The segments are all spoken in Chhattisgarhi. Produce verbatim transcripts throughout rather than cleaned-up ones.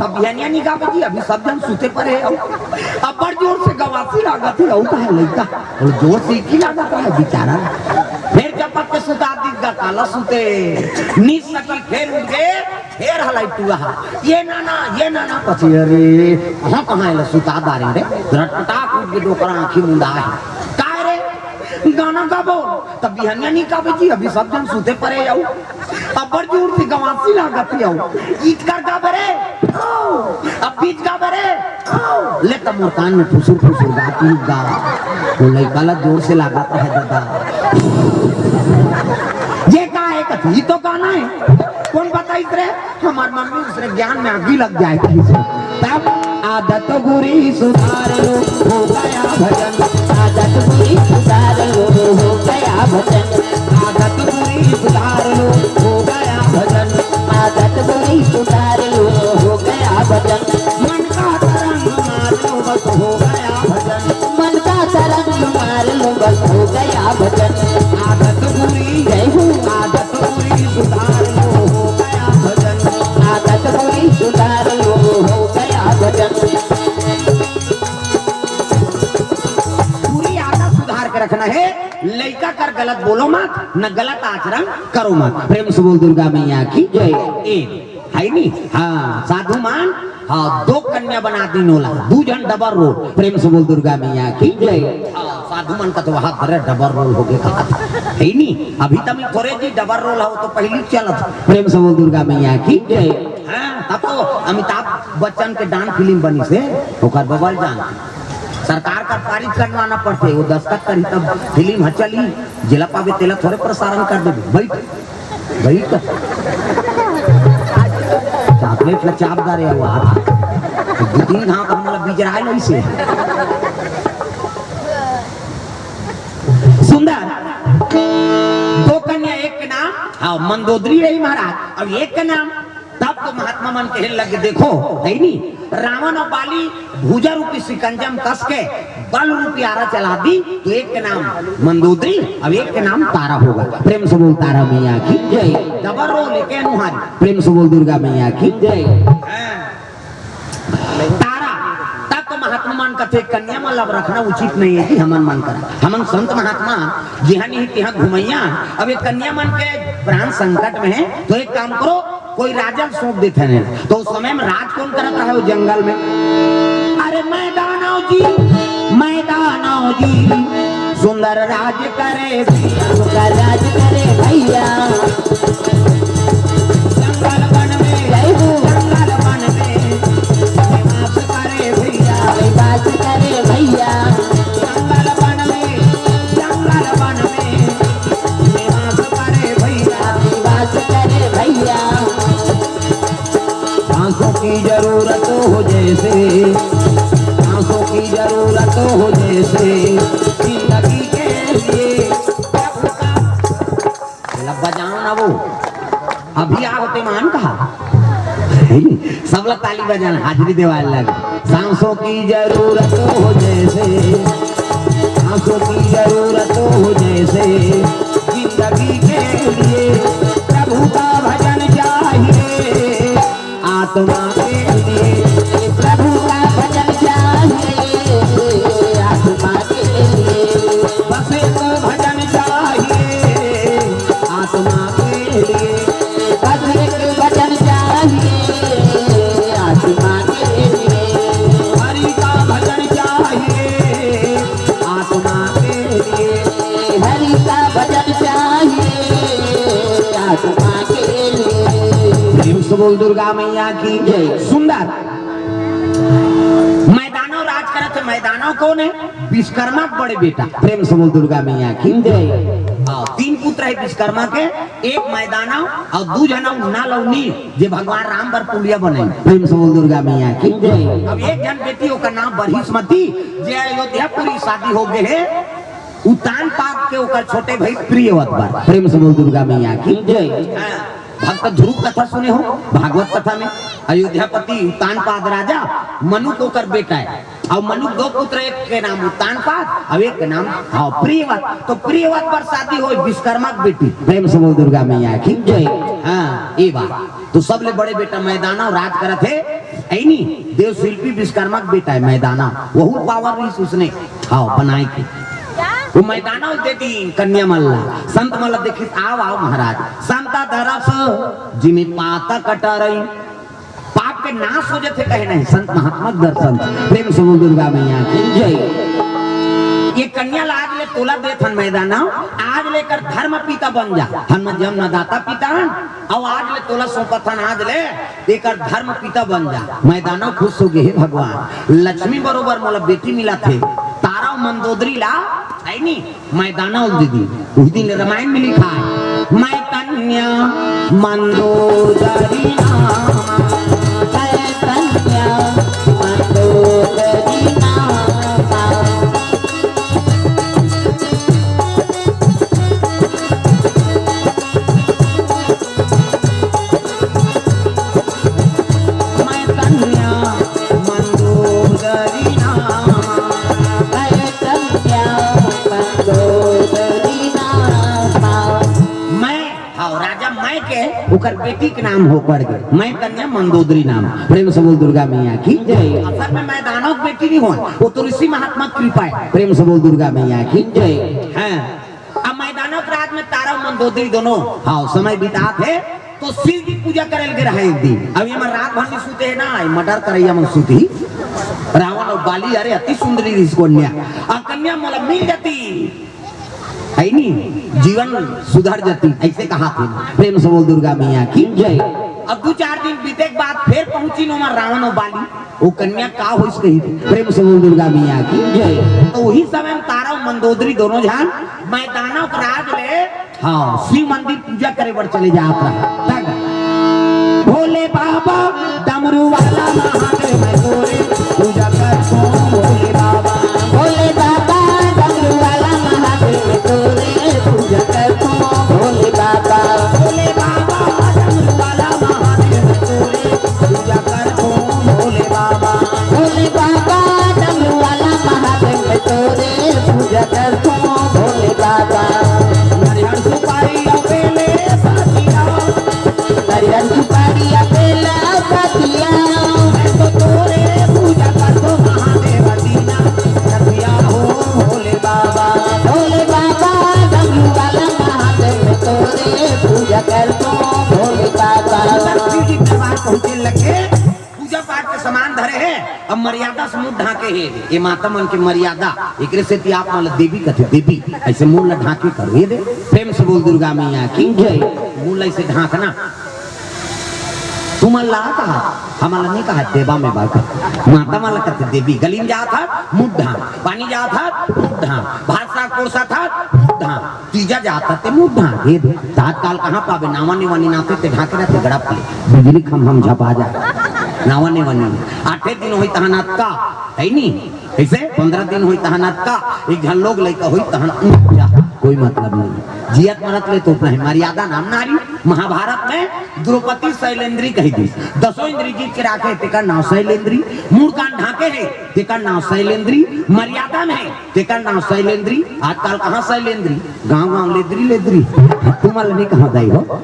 अब बिहनिया नी गाबे जी, अभी सब झन सुते परे हे। अउ अब्बड़ जोर से गवासी लागत हे, अउ कहे लइका, अउ जोर से इकी लागत हे बेचारा। फेर जब के सुता दीस गा, काला सुते नी सकी, फेर उठ गे, फेर हलाई टुआ हा, "ये नाना, ये नाना।" कथे, "अरे, कहाँ, कहाँ एला सुता डारे रे?" रटपटाक उठ गे, डोकरा आँखी मुंदा हे। "काय रे, गाना गाबो?" "तब बिहनिया नी गाबे जी, अभी सब झन सुते परे हे।" अब्बड़ जोर से गवासी लागत हे। "इत कर गाबे रे, अब बीच गाबे रे।" "ले त मोर कान में फुसुर फुसुर गात गा।" वो लइका ला जोर से लागत हे दादा। "ये का हे?" कथे, "ये तो गाना हे।" "कोन बताइस रे?" "हमार मम्मी, उसने ज्ञान में आगी लग जाए।" तब आदत बुरी सुधार लो, हो गया भजन। आदत बुरी सुधार लो, हो गया भजन। आदत बुरी सुधार लो, हो गया भजन। आदत बुरी सुधार लो, हो गया भजन। मन का तरंग मार लो, बस हो गया भजन। मन का तरंग मार लो, बस हो गया भजन। आदत बुरी, जय हो। आदत बुरी सुधार लो, हो गया भजन। आदत बुरी सुधार लो, हो गया भजन। पूरी आदत सुधार के रखना हे। लइका कर गलत बोलो मत, न गलत आचरण करो मत। प्रेम से बोल दुर्गा मैया की जय। ए, हे नी? हाँ, साधु मन, हाँ, दो कन्या बना दीन ओला, दू झन double role। प्रेम से बोल दुर्गा मैया की जय। हाँ, साधु मन का तो वहाँ पर double role हो गया, हे नी? अभी तक थोरे जी double role हो तो पहली चलत। प्रेम से बोल दुर्गा मैया की जय। हाँ, तब तो अमिताभ बच्चन के डांस फिल्म बनिस हे, ओकर बबल जान। सरकार का पारित करवाना पड़थे, वो दस्तखत करही तब फिल्म ह चलही। जेला पाबे तेला थोरे प्रसारण कर देबे। बैठ, बैठ। चॉकलेट ला चाप डारे हुआ। दू तीन घाव तो हमला बिजराए नहीं से। सुंदर। दो कन्या, एक के नाम, हाँ, मंदोदरी रही महाराज, अब एक के नाम। तब तो महात्मा मन कहे लगे, देखो, हे नी, रावण अउ बाली भुजा रूपी सिकंजम कस के बल रूपी आरा चला दी, तो एक के नाम मंदोदरी, अब एक के नाम तारा होगा। प्रेम से बोल तारा मैया की जय। Double role लेके अनुहारी। प्रेम से बोल दुर्गा मैया की जय। हाँ। तारा, तब तो महात्मा मन कथे, कन्या मन ला अब रखना उचित नहीं हे कि हमन मन करा। हमन संत महात्मा जिहाँ नहीं तिहाँ घुमैया, अब ये कन्या मन के प्राण संकट में हे, तो एक काम करो, कोई राजा ल सौंप देथे ने। तो उस समय में राज कोन करत रहे वो जंगल में? अरे मैदानव जी, मैदानव जी, सुंदर राज करे भैया, सुंदर राज करे भैया। जंगल वन में, जय हो। जंगल वन में निवास करे भैया। निवास करे भैया। जंगल वन में, जंगल वन में निवास करे भैया। निवास करे भैया। सांसों की जरूरत हो जैसे, सांसों की जरूरत हो जैसे, जिंदगी के लिए प्रभु का। लब बजाओ ना वो, अभी आ होते मान कहा। सबला ताली बजाना, हाजिरी देवाल लग। सांसों की जरूरत हो जैसे, सांसों की जरूरत हो जैसे, जिंदगी के लिए प्रभु का भजन चाहिए। आत्मा के लिए प्रभु का भजन चाहिए, आत्मा के लिए। बस एक भजन चाहिए आत्मा के लिए। बस एक भजन चाहिए आत्मा के लिए। हरि का भजन चाहिए आत्मा के लिए। हरि का भजन चाहिए आत्मा के लिए। प्रेम से बोल दुर्गा मैया की जय। सुंदर। मैदानव राज करत हे, मैदानव कोन हे? विश्वकर्मा के बड़े बेटा। प्रेम से बोल दुर्गा मैया की जय। हाँ, तीन पुत्र हे विश्वकर्मा के, एक मैदानव अउ दू झन अउ नल अउ नील, जे भगवान राम बर पुलिया बने। प्रेम से बोल दुर्गा मैया की जय। अब एक झन बेटी, ओकर नाम बरहिसमती, जे अयोध्यापुरी शादी हो गए हे, उत्तानपाद के ओकर छोटे भाई प्रियव्रत बर। प्रेम से बोल दुर्गा मैया की जय। हाँ। भक्त ध्रुव कथा सुने हो भागवत कथा में? अयोध्यापति उत्तानपाद राजा, मनु के ओकर बेटा हे, अउ मनु के दो पुत्र, एक के नाम उत्तानपाद अउ एक के नाम, हाँ, प्रियव्रत। तो प्रियव्रत बर शादी होय विश्वकर्मा के बेटी। प्रेम से बोल दुर्गा मैया की जय। हाँ, ये बात। तो सबले बड़े बेटा मैदानव राज करत हे, ऐनी देव शिल्पी विश्वकर्मा के बेटा हे मैदानव, वहू पावर रहिस उसने, हाँ, बनाए के। वो मैदानव दे दिन कन्या मन ला, संत मन ला देखिस, "आव, आव महाराज।" संता दरस जिमि पातक टरई, पाप के नाश हो जथे कहे नहीं, संत महात्मा के दर्शन। प्रेम से बोल दुर्गा मैया की जय। ये कन्या ला आज ले तोला देथन मैदानव, आज ले एकर धर्म पिता बन जा। हन जन्मदाता पिता हन, अउ आज ले तोला सौंपथन, आज ले एकर धर्म पिता बन जा। मैदानव खुश हो गे, "हे भगवान, लक्ष्मी बरोबर मोला बेटी मिलत हे, तारा अउ मंदोदरी ला, ऐनी मैदानव दीदी।" उही दिन रामायण में लिखा हे, "मैं कन्या मंदोदरी नामा, मैं कन्या मंदोदरी नामा।" मैं कन्या मंदोदरी नामा। मैं कन्या मंदोदरी नामा। मैं, हाँ, राजा मैं के, ओकर बेटी के नाम हो पड़ गे, मैं कन्या मंदोदरी नाम। प्रेम से बोल दुर्गा मैया की जय। असल में मैदानव के बेटी नहीं होय, वो तो ऋषि महात्मा के कृपा हे। प्रेम से बोल दुर्गा मैया की जय। हैं। अब मैदानव के राज में तारा मंदोदरी दोनों, हाँ, समय बितात हे, तो शिव जी पूजा करे लगे रहे एक दिन। अब ये मन रात भर नहीं सूते हे ना, ये मर्डर करैया मन सूती। रावण अउ बाली, अरे अति सुंदरी रहिस कन्या। अब कन्या मोला मिल जाती, ऐनी जीवन सुधर जाती, ऐसे कहा थे। प्रेम से बोल दुर्गा मैया की जय। अब दू चार दिन बीते के बाद फिर पहुंचिन ओमा रावण अउ बाली। वो कन्या का होइस कही थे। प्रेम से बोल दुर्गा मैया की जय। तो उही समय में तारा अउ मंदोदरी दोनों झन मैदानव के राज ले, हाँ, शिव मंदिर पूजा करे बर चले जात रहा। तब, "भोले बाबा डमरू वाला महादेव तोरे पूजा करथों भोले बाबा।" "भोले बाबा डमरू वाला महादेव तोरे पूजा करथों भोले बाबा।" "भोले बाबा डमरू वाला महादेव तोरे पूजा करथों भोले बाबा।" "भोले बाबा डमरू वाला महादेव तोरे पूजा करथों भोले बाबा।" नरियर सुपारी अउ बेले पतिया, नरियर सुपारी अउ बेले पतिया। मैं तो तोरे पूजा करथों महादेव दीना, रतिया हो भोले बाबा। भोले बाबा डमरू वाला महादेव तोरे पूजा करथों भोले बाबा। शिव जी दरबार पहुंचे लगे। पूजा पाठ के सामान धरे हे, अब मर्यादा से मुंह ढांके हे। ये माता मन के मर्यादा, एकरे सेती आप मन ला देवी कथे, देवी, ऐसे मुंह ला ढांके करो। ये दे, प्रेम से बोल दुर्गा मैया की जय। मुंह ला ऐसे ढांकना। तुमन ला कहा, हमन ला नहीं कहा, देवा में बा कहा। माता मन ला कथे देवी, गली में जात हस, मुंह ढांक, पानी जात हस, मुंह ढांक, भात साग परोसत हस, मुंह ढांक। तीजा जात हस ते मुंह ढांक, ये दे। त आजकाल कहाँ पाबे, नावा नेवानी नाते ते ढांके रहते गड़प ले। बिजली खम्भा म झपा जा। नावा नेवानी। आठे दिन होई तहन अतका, है नी? ऐसे पंद्रह दिन होई तहन अतका, एक झन लोग लइका होई तहन ऊंचा। कोई मतलब नहीं। जियत मरत ले तो उतना ही। मर्यादा नाम नारी। महाभारत में द्रौपदी शैलेंद्री कही दी। दसों इंद्री जीत के राखे, तेकर नाव शैलेंद्री। मूड़ कान ढांके हे, तेकर नाव शैलेंद्री। मर्यादा में हे, तेकर नाव शैलेंद्री। आजकल कहाँ शैलेंद्री? गांव गांव लेदरी लेदरी। तुमन ला नहीं कहा दाई हो।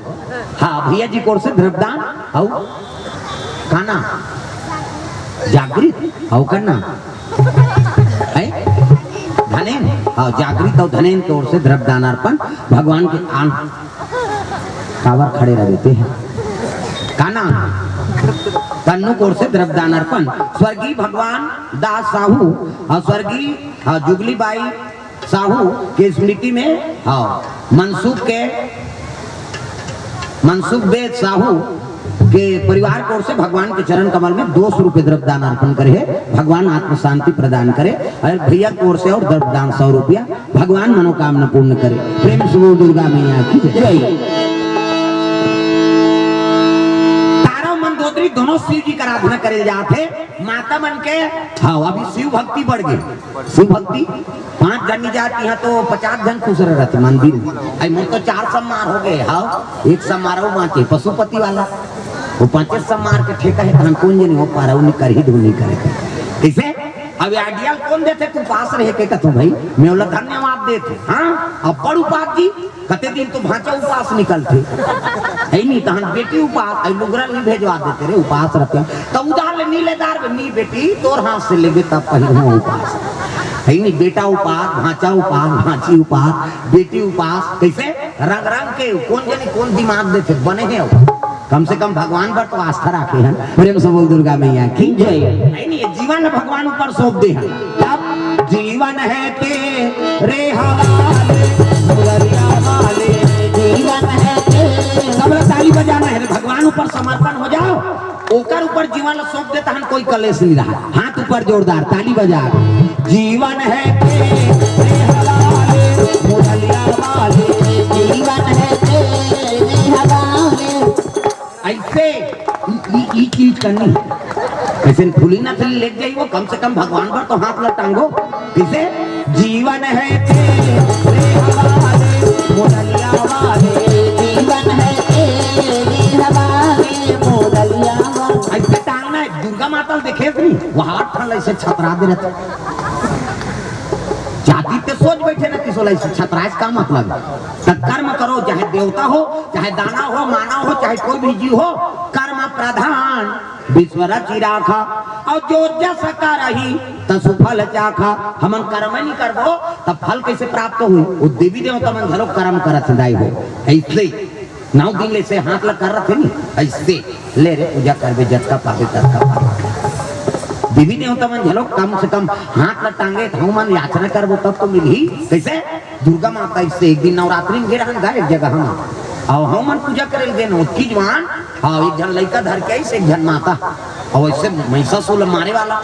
हाँ, भैया जी कोर से द्रव्यदान, अउ का नाम? जागृत, अउ का नाम? है? धनेन, हाँ, जागृत अउ धनेन कोर से द्रव्यदान अर्पण भगवान के आन, काबर खड़े रह देते हैं। का नाम? तन्नू कोर से द्रव्यदान अर्पण स्वर्गीय भगवान दास साहू अउ स्वर्गीय, हाँ, जुगली बाई साहू के स्मृति में, हाँ, मनसुख के, मनसुख बेद साहू के परिवार की ओर से भगवान के चरण कमल में दो सौ रुपये द्रव्यदान अर्पण करे हे। भगवान आत्म शांति प्रदान करे। अउ भैया की ओर से अउ द्रव्यदान सौ रुपया। भगवान मनोकामना पूर्ण करे। प्रेम से बोल दुर्गा मैया की जय। जय। तारा मंदोदरी दोनों शिव जी के आराधना करे जात हे, माता मन के। हाँ, अभी शिव भक्ति बढ़ गई। शिव भक्ति पांच जन नहीं जाती, यहाँ तो पचास जन खुश रहते मंदिर में। आई मोर तो चार समार हो गए। हाँ, एक समारोह बांचे पशुपति वाला, वो पांचे समार के ठेका है, तहन कौन जनी हो पा रहा, उन्हीं कर ही ढूंढ नहीं करे। कैसे? अब आइडियल कौन देथे, तू पास रहे के कथो भाई, मैं ओला धन्यवाद देथे। हाँ, अब बड़ उपास जी, कते दिन तो भांचा उपास निकलथे। है नहीं, तहन बेटी उपास, आई लुगरा नहीं भेजवा देते रे, उपास रहते हैं। तो उधार ले नी लेदार बे, नी बेटी, तोर हाथ से लेबे तब पहिरहूं उपास। है नहीं, बेटा उपास, भांचा उपास, भांची उपास, बेटी उपास, कैसे? रंग रंग के, कौन जनी कौन दिमाग देथे, बने हैं अब। कम से कम भगवान पर तो आस्था राखे हैं। प्रेम से बोल दुर्गा मैया की जय। नहीं, नहीं, ये जीवन भगवान ऊपर सौंप दे हैं। तब जीवन है तेरे हवाले, मुरलिया वाले। जीवन है तेरे। सब लोग ताली बजाना है, भगवान ऊपर समर्पण हो जाओ, ओकर ऊपर जीवन ला सौंप देता हन, कोई कलेश नहीं रहा। हाथ ऊपर जोरदार, ताली बजा। जीवन है तेरे हवाले, मुरलिया वाले। जीवन है तेरे हवाले। ऐसे ई, ई, ई चीज करनी। ऐसे फूली ना फूली लेके जाइए, वो कम से कम भगवान पर तो हाथ ला टांगो। किसे? जीवन है तेरे हवाले, मुरलिया वाले। जीवन है तेरे हवाले, मुरलिया वाले। ऐसे टांगना है, दुर्गा माता ल देखे नहीं, वो हाथ ठन ऐसे छतरा दे रहते। जाति ते सोच बैठे ना, किसो ला ऐसे छतराए से का मतलब? त कर्म करो, चाहे देवता हो, चाहे दानव हो, मानव हो, चाहे कोई भी जीव हो, कर्म प्रधान विश्व रचि राखा, और जो जस करही तसु फल चाखा। हमन कर्म नहीं करबो, तब फल कैसे प्राप्त होई? वो देवी देवता मन घलो कर्म करत दाई हो। ऐसे नौ दिन ले से हाथ ला कर रथे नी, ऐसे ले रे, पूजा करबे, जतका पाबे ततका पाबे। देवी देवता मन घलो कम से कम हाथ ला टांगे, त हमन याचना करबो तब तो मिलही। कैसे? दुर्गा माता ऐसे एक दिन नवरात्रि में गे रहन गा एक जगह हम, और हमन पूजा करे गे न, ओतकी जवान, हाँ, एक झन लइका धर के आइस, एक झन माता, और ऐसे महिषासुर मारे वाला,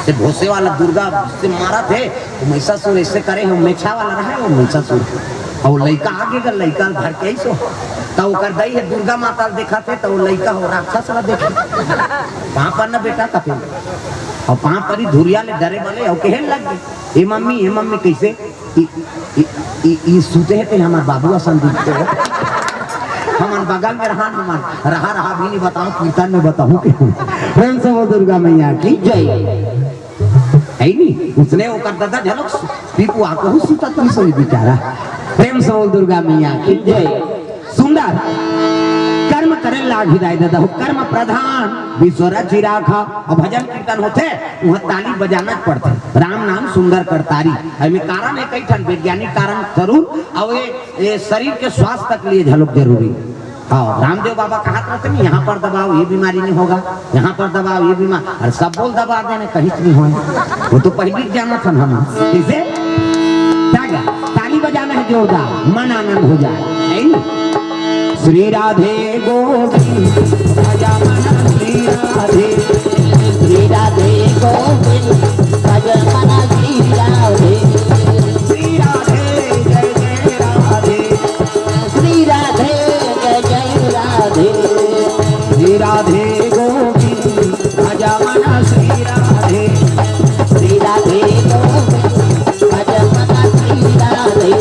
से भोसे वाला दुर्गा से मारा थे, वो महिषासुर ऐसे करे, वो मेछा वाला रहे, वो महिषासुर, और वो लइका आगे का लइका धर के आइस हो, तो ओकर दई है दुर्गा माता देखा थे, तो वो लइका हो राक्षस ला देखे, पाँव पर न बेटा कथे, और पाँव परी धुरिया ले डरे बले, और कहन लग गए, "ए मम्मी, ए मम्मी, कैसे?" ई, ई, ई, ई सूते हे तेन हमर बाबू असन दिखथे। हमन बगल में रहन, हमन रहा, रहा भी नहीं बताऊं, कीर्तन में बताऊं के। प्रेम से बोल दुर्गा मैया की जय। है नी? उसने ओकर दादा झलक पीपू आको हूँ सूता तू सोई बेचारा। प्रेम से बोल दुर्गा मैया की जय। सुंदर कर्म करे लाग ही दाई दादा हो, कर्म प्रधान विश्व रचि राखा। और भजन कीर्तन होथे, वहाँ ताली बजाना पड़थे। राम नाम सुंदर करतारी। एमे कारण है, कई ठन वैज्ञानिक कारण जरूर। और ये, ये शरीर के स्वास्थ्य के लिए झलक जरूरी। हाँ, रामदेव बाबा कहा रहते नहीं, यहाँ पर दबाओ, ये बीमारी नहीं होगा, यहाँ पर दबाओ, ये बीमार, और सब बोल दबा देने, कहीं से नहीं होए। वो तो पहले ही जाना था ना हम। इसे जागा, ताली बजाना है जोरदार, मन आनंद हो जाए, है ना? श्री राधे गोविंद भज मन श्री राधे। श्री राधे गोविंद भज मन श्री राधे। श्री राधे जय जय राधे। श्री राधे जय जय राधे। श्री राधे गोविंद भज मन श्री राधे। श्री राधे गोविंद भज मन श्री राधे।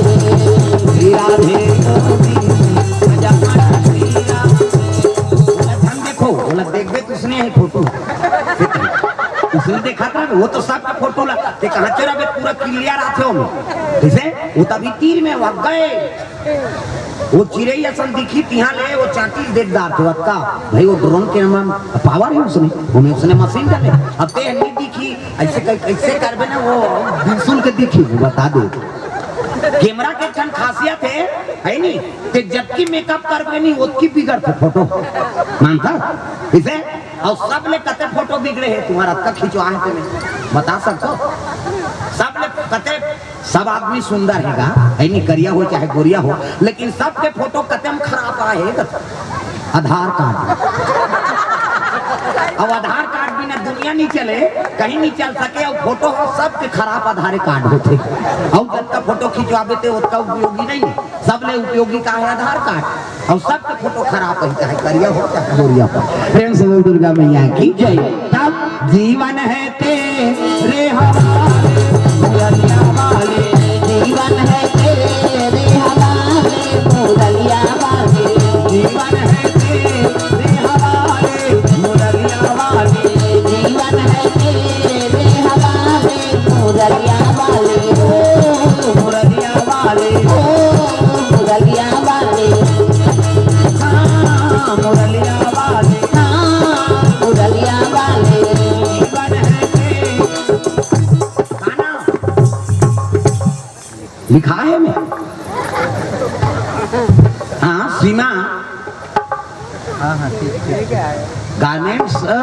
श्री राधे गोविंद भज मन श्री राधे। ओला ध्यान देखो, ओला देखबे तो उसने है फोटो। उसने देखा था, वो तो सबका फोटो ला, ते कहाँ चोरा बे, पूरा क्लियर आथे हो। जैसे वो तभी तीर में वह गए। वो चिरई असन दिखी तिहाँ ले, वो चांटी देख डार थे, अतका भाई, वो ड्रोन के नाम पावर है उसने, वो में उसने मशीन डाले। अब ते नहीं दिखी, ऐसे कर, ऐसे करबे ना, वो बिल्कुल के दिखी, वो बता दे। कैमरा के ठन खासियत है, है नहीं? ते जबकि मेकअप करबे नहीं, ओतकी बिगड़थे फोटो। मानता? इसे? और सब ले कते फोटो बिगड़े है तुम्हारा, अतका खिंचवा है तेने। बता सकते हो? सब ले कते, सब आदमी सुंदर हैगा, है नहीं, करिया हो चाहे गोरिया हो, लेकिन सबके फोटो कते में खराब आए है। आधार कार्ड। अब आधार कार्ड बिना दुनिया नहीं चले, कहीं नहीं चल सके, और फोटो हो सबके खराब आधार कार्ड होथे। और जतका फोटो खिंचवाबे ते ओतका उपयोगी नहीं है। सब उपयोगी का है आधार कार्ड। और सबके फोटो खराब है, चाहे करिया हो, चाहे गोरिया हो। प्रेम से बोल दुर्गा मैया की जय। तब जीवन है तेरे हवाले, मुरलिया वाले। जीवन है तेरे हवाले, मुरलिया वाले। जीवन है तेरे हवाले, मुरलिया वाले। जीवन है तेरे हवाले, मुरलिया वाले। ओ मुरलिया वाले, ओ मुरलिया वाले। हाँ, मुरलिया वाले। हाँ, मुरलिया वाले। जीवन है तेरे। गाना लिखा है मैं। हाँ, सीमा। हाँ, हाँ, ठीक, ठीक। गारमेंट्स, अ,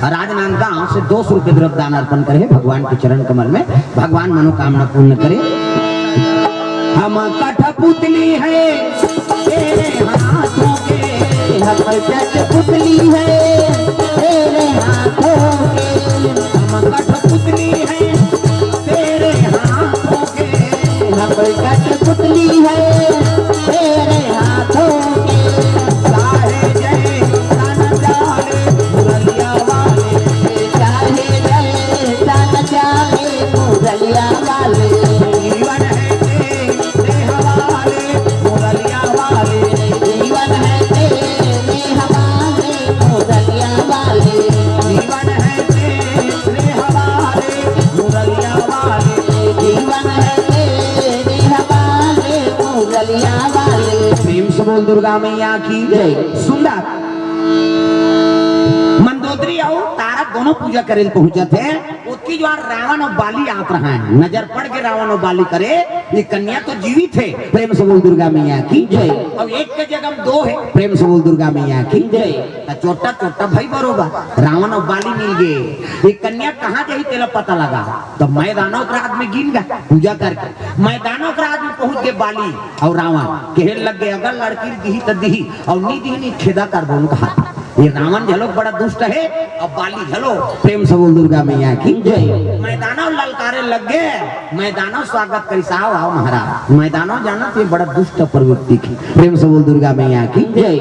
राजनांदगांव से दो सौ रुपये द्रव्य दान अर्पण करे भगवान के चरण कमल में, भगवान मनोकामना पूर्ण करे। हम कठपुतली है तेरे हाथों के, हम कठपुतली है तेरे हाथों के। हम कठपुतली है तेरे हाथों के। हम कठपुतली है तेरे हाथों के। चाहे जैसा न चाहे मुरलिया वाले। चाहे जैसा न चाहे मुरलिया वाले। जीवन है तेरे हवाले, मुरलिया वाले। जीवन है तेरे हवाले, मुरलिया वाले। जीवन है तेरे हवाले, मुरलिया वाले। जीवन है तेरे हवाले, मुरलिया वाले। प्रेम से बोल दुर्गा मैया की जय। सुंदर मंदोदरी अउ तारा दोनों पूजा करे ल पहुंचत हे। ओतकी जुवार रावण अउ बाली आत रहा है, नजर पड़ गे रावण अउ बाली करे, ये कन्या तो जीवित है। प्रेम से बोल दुर्गा मैया की जय। अउ एक के जगह में दो है। प्रेम से बोल दुर्गा मैया की जय। त चोट्टा चोट्टा भाई बरोबर रावण अउ बाली मिल गे। ये कन्या कहाँ जाही तेला पता लगा, त मैदानव के राज में गिन गा पूजा करके। मैदानव के राज में पहुंच गे बाली अउ रावण, कहे लग गे अगर लड़की दिही त दिही, अउ नी दिही नी खेदा कर दोनों का हाथ। ये रावण झलो बड़ा दुष्ट है, अउ बाली झलो। प्रेम से बोल दुर्गा मैया की जय। मैदानव ललकारे लग गे, मैदानव स्वागत करिस, आओ, आओ महाराज। मैदानव जानत हे बड़ा दुष्ट प्रवृत्ति के। प्रेम से बोल दुर्गा मैया की जय।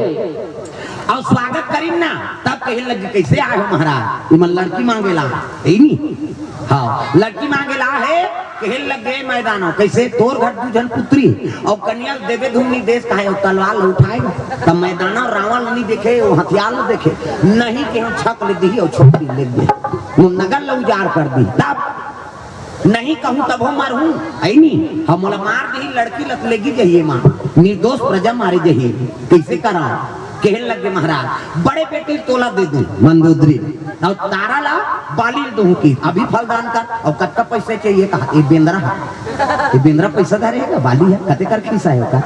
अउ स्वागत करिन ना, तब कहे लग गे, कैसे आए हो महाराज? इमन लड़की मांगे ला, यही नी? हाँ, लड़की मांगे ला है, कहे लग गे मैदानव, कैसे तोर घर दू झन पुत्री, अउ कन्या ल देबे धुन नी देस, कहे, अउ तलवार ल उठाएगा। तब मैदानव रावण ल नी देखे, वो हथियार ल देखे, नहीं के हम छक ले दिही अउ छोकरी ले गे, वो नगर ल उजाड़ कर दिही। तब नहीं कहूँ तभो मरहूँ, है नी? हम मोला मार दिही, लड़की ल त लेगी जही माँ, निर्दोष प्रजा मारे जही, कैसे करा? कहे लग गे महाराज, बड़े बेटी ल तोला दे दूँ, मंदोदरी, अउ तारा ला बाली ल दूँ कि अभी फलदान कर, अउ कतका पैसा चाहिए कहा, ये बेंदरा है, ये बेंदरा पैसा धरे हे का, बाली है, कते कर खीसा है का,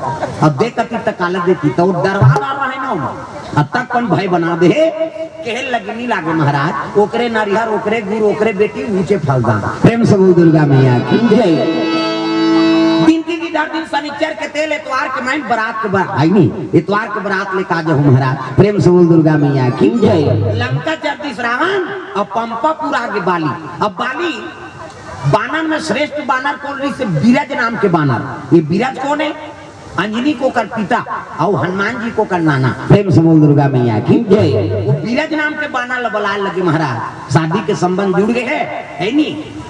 अब दे कती तक काला देती, त वो डरवा ला रहा है ना, अब तक अपन भय बना दे हे, कहे लग गे नी लागे महाराज, ओकरे नरिहर, ओकरे गुर, ओकरे बेटी, ऊंचे फलदान। प्रेम से बोल दुर्गा मैया की जय। दिन की धर दिन शनिचर के तेल, एतवार के मैं बरात के बा-, आई नी, एतवार के बरात लेके आ जाहूँ महाराज। प्रेम से बोल दुर्गा मैया की जय। लंका चल दिस रावण, अउ पंपापुर आ गे बाली। अब बाली बानर में श्रेष्ठ बानर कोन रहिस? बिरज नाम के बानर। ये बिरज कोन है? अंजनी के ओकर पिता अउ हनुमान जी के ओकर नाना। प्रेम से बोल दुर्गा मैया की जय। वो बिरज नाम के बानर ल बलाए लगे महाराज, शादी के संबंध जुड़ गे हे, है नी?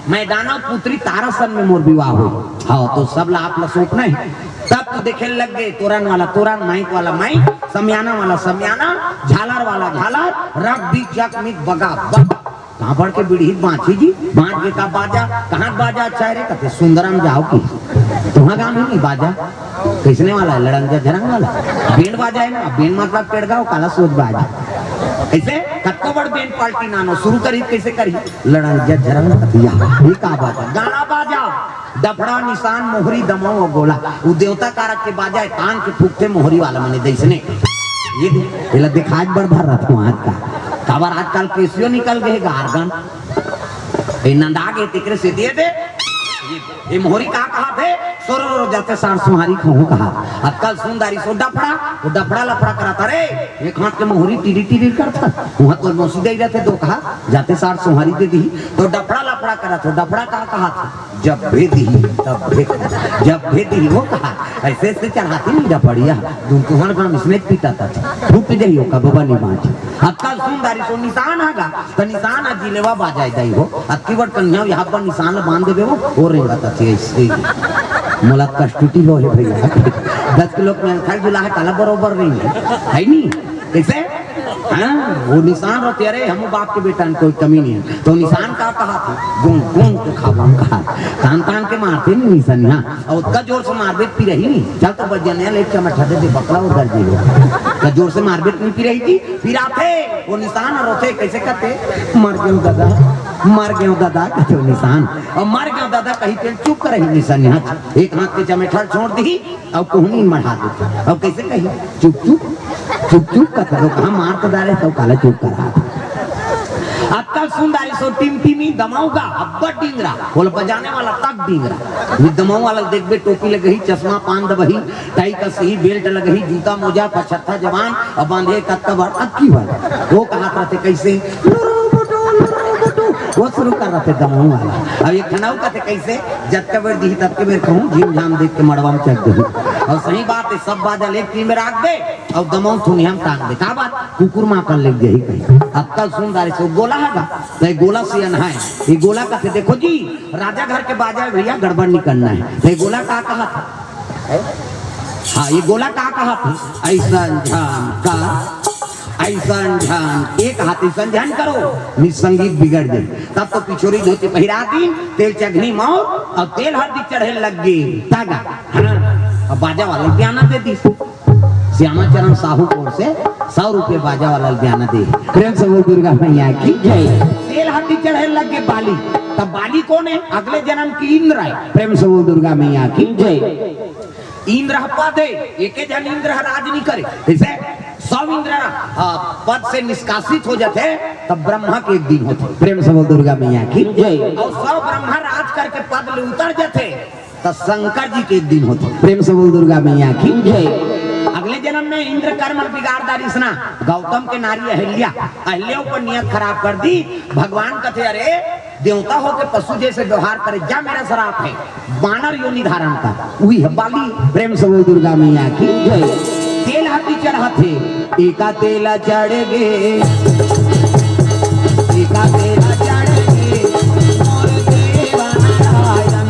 मैदानव पुत्री तारासन में मोर विवाह हो। हाँ, तो सब ला आप ला सौंपना है। तब तो देखे लग गे, तोरन वाला तोरन, माइक वाला माइक, समियाना वाला समियाना, झालर वाला झालर, रख दी चकमिक बगा बग। कांपड़ के बीड़ी बाँची जी, बाँच गे का बाजा, कहाँ बाजा अच्छा है रे? कथे सुंदरम जाओ की। तुम्हारा गाँव में नहीं बाजा, कैसने वाला है? लड़ंग झरंग वाला। बैंड बाजा है ना, बैंड मतलब पेड़ गाँव काला सोच बाजा। कैसे? कतको बड़ बैंड पार्टी नानो, शुरू करी, कैसे करी? लड़ंग झरंग कथिया, ये का बाजा? गाना बाजा, डफड़ा, निशान, मोहरी, दमाऊ अउ गोला। वो देवता कारक के बाजा है, तान के फूकथे मोहरी वाला मने जैसने। ये दे, एला दिखाए बर भर रहा था आज का। काबर आजकल केसियो निकल गए, गार्गन। ए नंदा गे तेकरे से दे दे। ये, ये मोहरी का कहा थे? सोरो जाते सार सोहारी खहूं कहा। अतका ल सुन दारिस ओ डफड़ा, ओ डफड़ा लफड़ा करत, अरे, एक हाथ के मोहरी टिरी टिरी करत। उहां तो मौसी दे रहते दो कहा, जाते सार सोहारी दे दी, तो डफड़ा लफड़ा करत हो, डफड़ा का कहा था? जब भेद ही, तब भेद, जब भेद ही, वो कहा, ऐसे ऐसे चढ़ाती नहीं डफड़िया, तुम तुम्हारे गांव इसने पीता था, फूट जाइयो कब बनी बांची। अतका ल सुन दारिस ओ निशान आगा, त निशान ह जिलेवा बाजाय दई हो। अतकी बड़ कन्हैया यहाँ पर निशान ल बांध देबे हो, ओ रेंगत अथे ऐसे। मोला कष्टुटी हो हे भैया। दस किलो के अंगठा जुला हे, काला बरोबर रेंगे। है नी? कैसे? हाँ, वो निशान रहते, अरे, हम बाप के बेटा में कोई कमी नहीं है। तो निशान का कहा थे? गुंग, गुंग के खाबो कहा। तान, तान के मारते नहीं निशान, हाँ। अउ ओतका जोर से मारबे त पिरही नी। चल तो बजनिया ले चमठा दे दे बकला उधर जी हो। त जोर से मारबे त नहीं पिरही जी। पिराथे, वो निशान ह रोथे, कैसे कहते? मर गेंव दादा, मर गेंव दादा, कहते वो निशान। अउ मर गेंव दादा कही तेन चुप करही निशान यहाँ। एक हाथ के चमेठा ल छोड़ दिही, अउ कोहनी मढ़ा देथे। अउ कैसे कही? चुप चुप, चुप चुप कहत रहो, कहाँ मार तो डारे, तब काला चुप करा। अतका ल सुन दारिस ओ टिमटिमी दमऊ गा, अब्बड़ डिंगरा, बोल बजाने वाला तक डिंगरा। वी दमऊ वाला ल देखबे, टोपी लगही, चश्मा पान दबही, टाई कसही, बेल्ट लगही, जूता मोजा, पछत्था जवान, अउ बांधे कतका बार, अतकी बार। वो कहत रहते कैसे? लुरु बुटु, लुरु बुटु। वो शुरू कर रहते दमऊ वाला। अब एक ठन अउ कहते कैसे? जतका बेर दिही ततके बेर कहूँ, झीम झाम देख के मड़वा में चढ़ देहूँ। अउ सही बात हे, सब बाजा ल एक टीम में राख दे, अउ दमऊ थुनिया में टांग दे। का बात? कुकुर माँ कर ले गई कहीं। अतका ल सुन दारिस ओ गोला हे गा, तो ये गोला से अनहा है। ये गोला कहते, देखो जी, राजा घर के बाजा हे भैया, गड़बड़ नहीं करना है। तो ये गोला का कहा था? हाँ, ये गोला का कहा था? ऐसा झन का, ऐसा झन, एक हाथ ऐसा झन करो, निज संगीत बिगड़ जाए। तब तो पिछोरी धोती पहिरा दी, तेल चघनी मौर, अउ तेल हरदी चढ़े लग गए। तागा, हाँ, अब बाजा वाला बयाना दे दी। श्यामा चरण साहू कोर से सौ रुपये बाजा वाला ल बयाना दे। प्रेम से बोल दुर्गा मैया की जय। तेल हड्डी चढ़े लग गए बाली, तब बाली कौन है? अगले जन्म की इंद्र है। प्रेम से बोल दुर्गा मैया की जय। इंद्र ह पद हे, एके झन इंद्र ह राज नहीं करे। जैसे सौ इंद्र ह पद से निष्कासित हो जाते, तब ब्रह्मा के एक दिन होते। प्रेम से बोल दुर्गा मैया की जय। अउ सौ ब्रह्मा राज करके पद ले उतर जाते, त शंकर जी के एक दिन होथे। प्रेम से बोल दुर्गा मैया की जय। अगले जन्म में इंद्र कर्म बिगाड़ डारिस ना, गौतम के नारी अहिल्या, अहिल्या ऊपर नियत खराब कर दी। भगवान कथे, अरे देवता होके पशु जैसे व्यवहार करे, जा मेरा श्राप है, बानर योनि धारण कर। उही है बाली। प्रेम से बोल दुर्गा मैया की जय। तेल हड्डी चढ़ाथे, एका तेला चढ़ गे, एका तेला चढ़ गे, मोर देवा नारायण।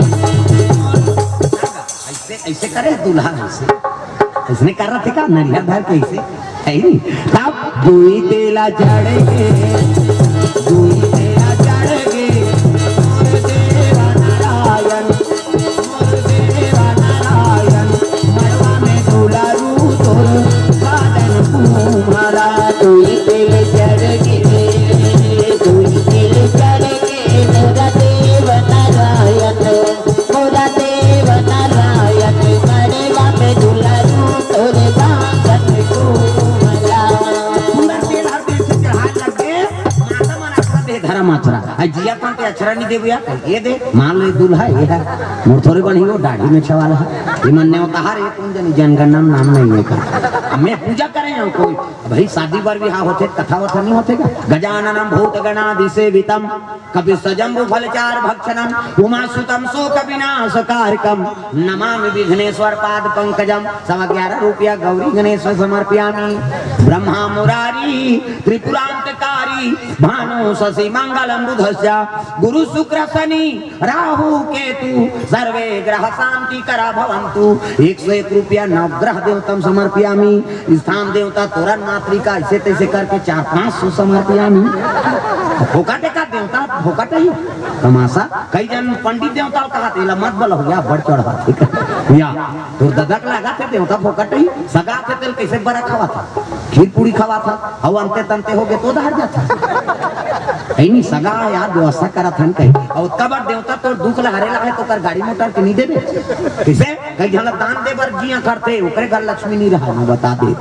ऐसे, ऐसे करे दूल्हा, ऐसे, ऐसने कर रहा था का नरिया धर के ऐसे, है नी? तब दुई तेला चढ़ गे, दुई तेला चढ़ गे, मोर देवा नारायण। मोर देवा नारायण, मड़वा में दुलारू तोर बादन कुम्हरा। दुई तेल चढ़ गे, दुई तेल चढ़ गे, मोरा देव नारायण, मोरा देव नारायण, मड़वा में दुलारू तोर बादन कुम्हरा। पूरा तेल हर दिन से चढ़ाए लग गए, माता मन आखरा दे धरा माचरा। आ जिया तन ते अक्षरा नहीं देबो यार, ये दे, मान लो ये दूल्हा ये है, मोर थोड़े बन ही वो दाढ़ी में छवाल है, ये मन नेवता हर एक कुंजनी जनगणना में नाम नहीं है का। मैं पूजा करे हूँ कोई, भाई शादी बर बिहाव होथे, कथा वथा नहीं होथे का। गजाननम भूत गणादि सेवितम, कपि सजम्बु फल चार भक्षणम, उमा सुतम शोक विनाश कारकम, नमामि विघ्नेश्वर पाद पंकजम। सवा ग्यारह रुपया गौरी गणेश समर्पयामि। ब्रह्मा मुरारी त्रिपुरांतकारी, भानु शशि मंगलम बुधस्य, गुरु शुक्र शनि राहु केतु, सर्वे ग्रह शांति करा भवंतु। एक सौ एक रुपया नवग्रह देवतम समर्पयामि। स्थान देवता तोरण मातृका, ऐसे तैसे करके चार पाँच सौ समर्पयामि। फोकट का देवता, फोकट ही तमाशा। कई जन पंडित देवता कहा थे, "ला मत बोलो भैया, बढ़ चढ़ बात है।" या, तो ददक लगा थे देवता फोकट ही, सगा थे तेल कैसे बड़ा खावा था, खीर पूरी खावा था, अउ अंते तंते हो गए तो दहर जाता। ऐनी सगा यार व्यवस्था करा था कहीं, अउ कबर देवता तो दुख ला हरे ला है तो कर गाड़ी मोटर के नहीं देबे। किसे? कई झन ला दान दे बर जिया करथे, ओकरे घर लक्ष्मी नहीं रहा, मैं बता दे।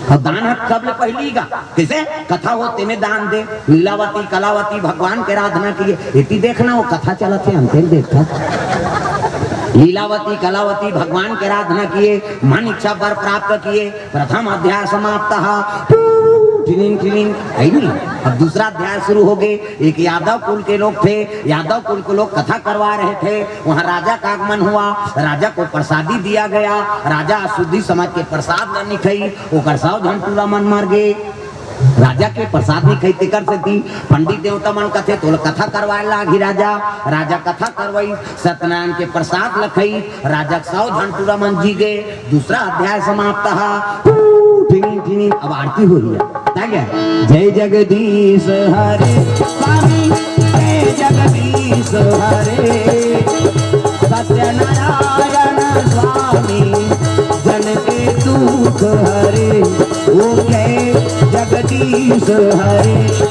अउ दान ह कब ले पहिली गा, किसे? कथा होथे में दान दे, लीलावती, कलावती, भगवान के आराधना किए। एती देखना, वो कथा चलत हे, अंते ल देखत। लीलावती, कलावती, भगवान के आराधना किए, मन इच्छा वर प्राप्त किए, प्रथम अध्याय समाप्त। टिनिंग, टिनिंग, है नहीं? अब दूसरा अध्याय शुरू हो गए। एक यादव कुल के लोग थे, यादव कुल के लोग कथा करवा रहे थे। वहाँ राजा का आगमन हुआ, राजा को प्रसादी दिया गया। राजा अशुद्धि समझ के प्रसाद न निखई, ओकर सौ झन टूरा मन मर गए। राजा के प्रसाद नहीं खाई, तेकर सेती पंडित देवता मन कथे, "तोला कथा करवाए लागही राजा।" राजा कथा करवाई, सत्यनारायण के प्रसाद ल खाई, राजा के सौ झन टूरा मन जी गए। दूसरा अध्याय समाप्त हा। टिनिंग, टिनिंग, अब आरती हो रही है। क्या क्या? जय जगदीश हरे स्वामी, जय जगदीश हरे सत्यनारायण स्वामी, जन के दुख हरे। ओम जय जगदीश हरे,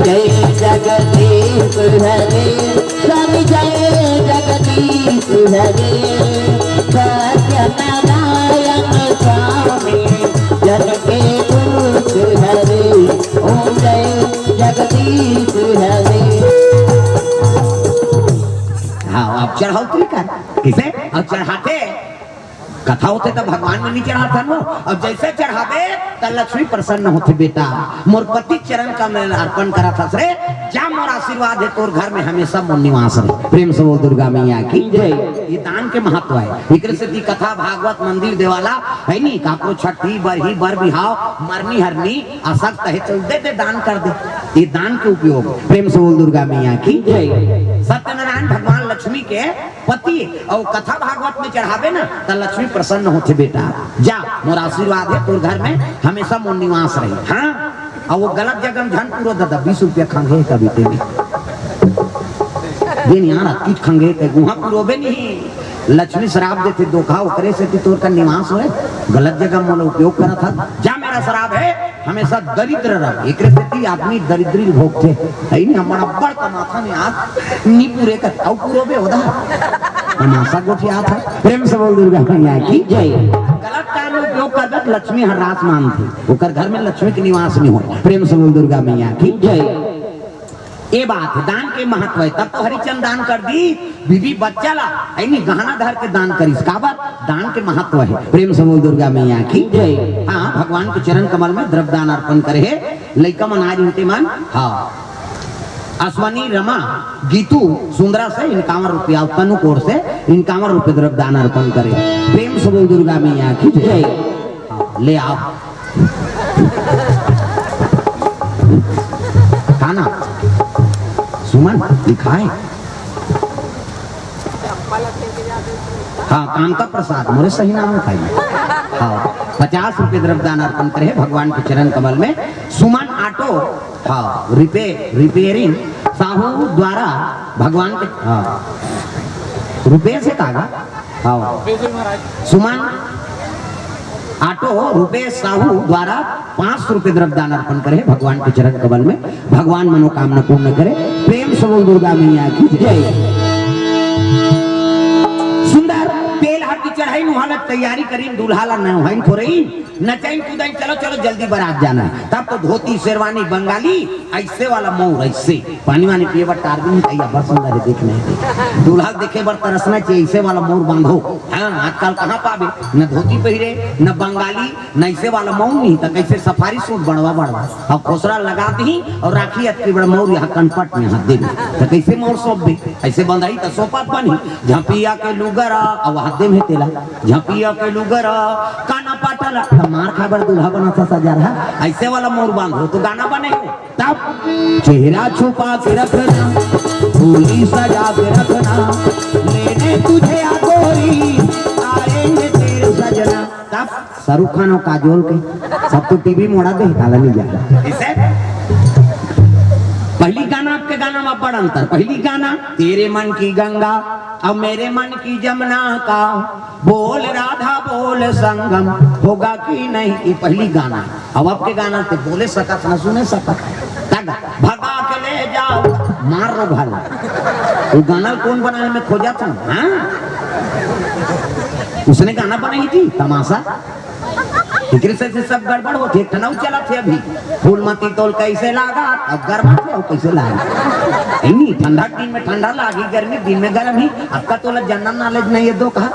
जय जगदीश हरे, स्वामी जय जगदीश हरे, सत्यनारायण स्वामी, जन के दुख हरे। ओम जय जगदीश हरे। हाँ, अब चढ़ाओ तरीका। किसे? अब चढ़ाते कथा होथे त भगवान में नहीं चढ़ाथन वो। अब जैसे चढ़ाबे त लक्ष्मी प्रसन्न होथे, "बेटा, मोर पति चरण कमल अर्पण करत हस रे, जा, मोर आशीर्वाद हे तोर घर में हमेशा मोर निवास रहे।" प्रेम से बोल दुर्गा मैया की जय। ये दान के महत्व है। एकरे सेती कथा, भागवत, मंदिर, देवाला है नी, काकरो छठी, बरही, बर बिहाव, मरनी हरनी, असक्त है तो दे दे, दान कर दे। ये दान के उपयोग। प्रेम से बोल दुर्गा मैया की जय। सत्यनारायण भगवान लक्ष्मी के पति अउ कथा भागवत में चढ़ाबे ना, त लक्ष्मी प्रसन्न होथे, "बेटा, जा, मोर आशीर्वाद हे तोर घर में, हमेशा मोर निवास रही।" हाँ, अउ वो गलत जगह में झन पुरो दादा, बीस रुपया खंगे कभी तेने। दिन यार अतकीच खंगे ते गुहा पुरोबे नहीं। लक्ष्मी श्राप देथे, "धोखा ओकरे सेती तोर का निवास होए, गलत जगह मोला उपयोग करत हस, जा, मेरा श्राप है।" हमेशा दरिद्र रह, एकरे सेती आदमी दरिद्री भोगथे। है नहीं, हमन अब्बड़ कमाथन यार, नी पूरे कर, अउ पूरो बे होदा। तमाशा गोठियात है। प्रेम से बोल दुर्गा मैया की जय। गलत काम में उपयोग कर दे, लक्ष्मी हरास मानथे, ओकर घर में लक्ष्मी के निवास नहीं हो। प्रेम से बोल दुर्गा मैया की जय। ये बात है, दान के महत्व है। तब तो हरिचंद दान कर दी, बीबी बच्चा ला, है नी, गहना धर के दान करिस। काबर? दान के महत्व है। प्रेम से बोल दुर्गा मैया की जय। हाँ, भगवान के चरण कमल में द्रव्य दान अर्पण करे हे लइका मन, आज उनके मन। हाँ, अश्वनी रमा गीतू सुंदरा से इनकावन रुपया, तनु कोर से इनकावन रुपये द्रव्य दान अर्पण करे। प्रेम से बोल दुर्गा मैया की जय। हाँ, ले आओ। का नाम? सुमन लिखाए। हाँ, कामता प्रसाद, मोरे सही नाम है भाई। हाँ, पचास रुपये द्रव्य दान अर्पण करे भगवान के चरण कमल में। सुमन ऑटो, हाँ, रिपे-, रिपेयरिंग साहू द्वारा भगवान के, हाँ, रुपये से कागा? हाँ। सुमन ऑटो रुपेश साहू द्वारा पाँच सौ रुपये द्रव्य दान अर्पण करे भगवान के चरण कमल में। भगवान मनोकामना पूर्ण करे। प्रेम से बोल दुर्गा मैया की जय। सुंदर तेल हरदी चढ़ाई, नुहालत तैयारी करी, दूल्हा ला नहवाइन खोरई, नचाइन कूदाइन, चलो चलो जल्दी बारात जाना है। तब तो धोती शेरवानी बंगाली, ऐसे वाला मौर ऐसे पानी वानी पिए बर टार भी नहीं चाहिए, बड़ सुंदर है देखने में। दूल्हा देखे बर तरसना चाहिए, ऐसे वाला मौर बांधो। हाँ, आजकल कहाँ पाबे, न धोती पहिरे, न बंगाली, न ऐसे वाला मौर नहीं, त कैसे सफारी सूट बनवा बनवा। अब खोसरा लगा दी और राखी अतकी बड़ मौर यहाँ कनपट में हाथ दे दी। त कैसे मौर सौंप दे? ऐसे बंधाई त सौंपत बनी। झपिया के लुगरा, अब हाथ दे में तेला। झपिया के लुगरा, काना पाटला, त मार खा बड़ दूल्हा बना सा सजा रहा। ऐसे वाला मौर बांधो तो गाना बने। तब चेहरा छुपा के रखना, भोली सजा के रखना, लेने तुझे आ गोरी, आएंगे तेरे सजना। तब शाहरुख खान और काजोल के सब तो टीवी मोड़ा दे, काला नहीं जाए। इसे पहली गाना, आपके गाना में बड़ अंतर। पहली गाना तेरे मन की गंगा, अब मेरे मन की जमुना का, बोल राधा बोल संगम होगा कि नहीं, ये पहली गाना है। अब आपके गाना ते बोले सकत, ना सुने सकत। तक भगा के ले जाओ, मार रो भाला। वो गाना कौन बनाए में खोजा था, हाँ? उसने गाना बनाई थी, तमाशा। एकरे से, से सब गड़बड़ होथे। एक ठन अउ चलत हे अभी, फूल मती तोल कैसे लागा, अब गर्मा थे, अब कैसे लागा? नहीं, ठंडा के दिन में ठंडा लागी, गर्मी के दिन में गर्म ही। अब का तोला जनरल नॉलेज नहीं हे दो कहा?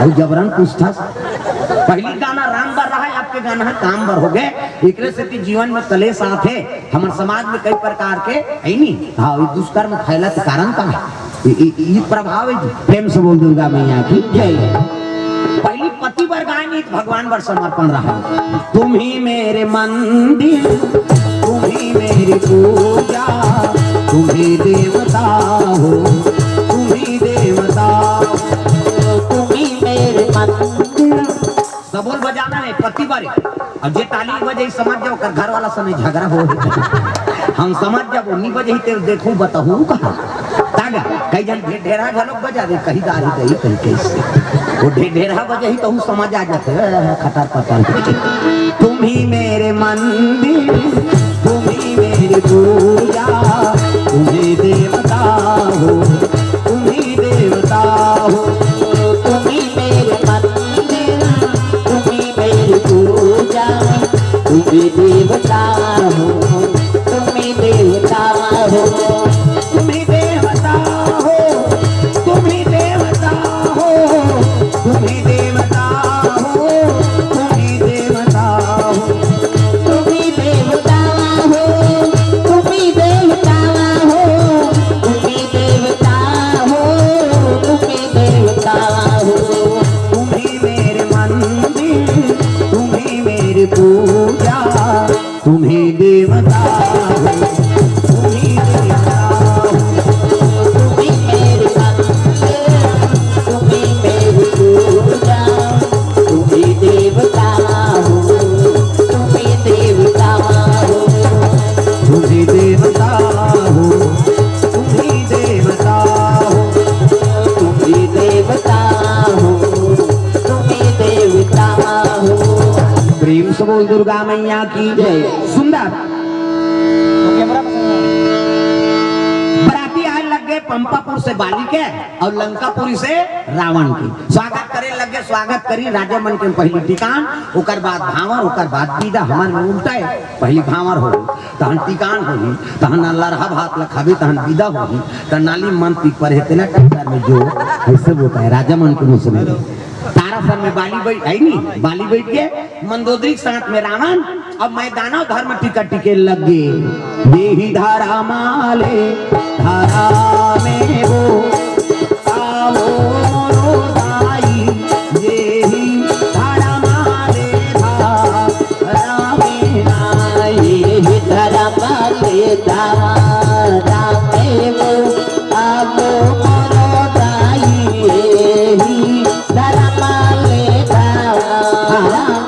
अउ जबरन पूछथस। पहली गाना राम बर रहा है, अब के गाना है काम बर हो गए। एकरे से कि जीवन में कलेश आथे, हमर समाज में कई प्रकार के, है नी? हाँ, ये दुष्कर्म फैलत कारण का है? ये, ये, ये प्रभाव है जी। प्रेम से बोल दुर्गा मैया की जय। पहली पति बर गाय नहीं तो भगवान बर समर्पण रहा। तुम ही मेरे मंदिर, तुम ही मेरी पूजा, तुम ही देवता हो, तुम ही देवता हो, तुम ही मेरे मंदिर। सबोल बजाना है पति बर। अब जे ताली बजे समझ जाओ, ओकर घर वाला सने झगड़ा हो। हम समझ जाबो, नी बजे ते देखू बताहू कहा। तागा, कई जन ढे-, ढेरहा घलोक बजा दे, कहीं दारी दही, कहीं कैसे। वो ढे-, ढेरहा बजे ही तो समझ आ जाथे, "ए, खटर पटर।" तुम ही मेरे मंदिर, तुम ही मेरी पूजा, तुम ही देवता हो, तुम ही देवता हो, तुम ही मेरे मंदिर, तुम ही मेरी पूजा, तुम ही देवता हो, तुम ही देवता हो, तुम ही देवता हो, तुम ही देवता हो, तुम ही देवता हो, तुम ही देवता हो। तुम ही देवता हो, तुम ही देवता हो, तुम ही देवता हो, तुम ही देवता हो। तुम ही मेरे मंदिर, तुम ही मेरी पूजा, तुम ही देवता हो, तुम ही देवता हो। तुम ही मेरे मंदिर, तुम ही मेरी पूजा, तुम ही देवता हो, तुम ही देवता हो, तुम ही देवता हो, तुम ही देवता हो, तुम ही देवता हो, तुम ही देवता हो। प्रेम से बोल दुर्गा मैया की जय। सुंदर। बराती आए लग गए पंपापुर से बाली के और लंकापुरी से रावण के। स्वागत करे लगे, स्वागत करी राजा मन के पहली टिकान, ओकर बाद भांवर, ओकर बाद विदा। हमर में उल्टा है, पहली भांवर होही, तहन टिकान होही, तहन लरहा भात ल खाबे, तहन विदा होही, त नाली मन पी परे तेला ट्रैक्टर में जो ऐसे होता है राजा मन के मुंह से। तारा सन में बाली बैठ, है नी, बाली बैठ के मंदोदरी के साथ में रावण। अब मैदानव धर्म टिका टिके लग गे। देही धरा माले धरा में वो आवो मोरो दाई, देही धरा माले धरा में ना, देही धरा माले धरा में वो आवो मोरो दाई, देही धरा माले धरा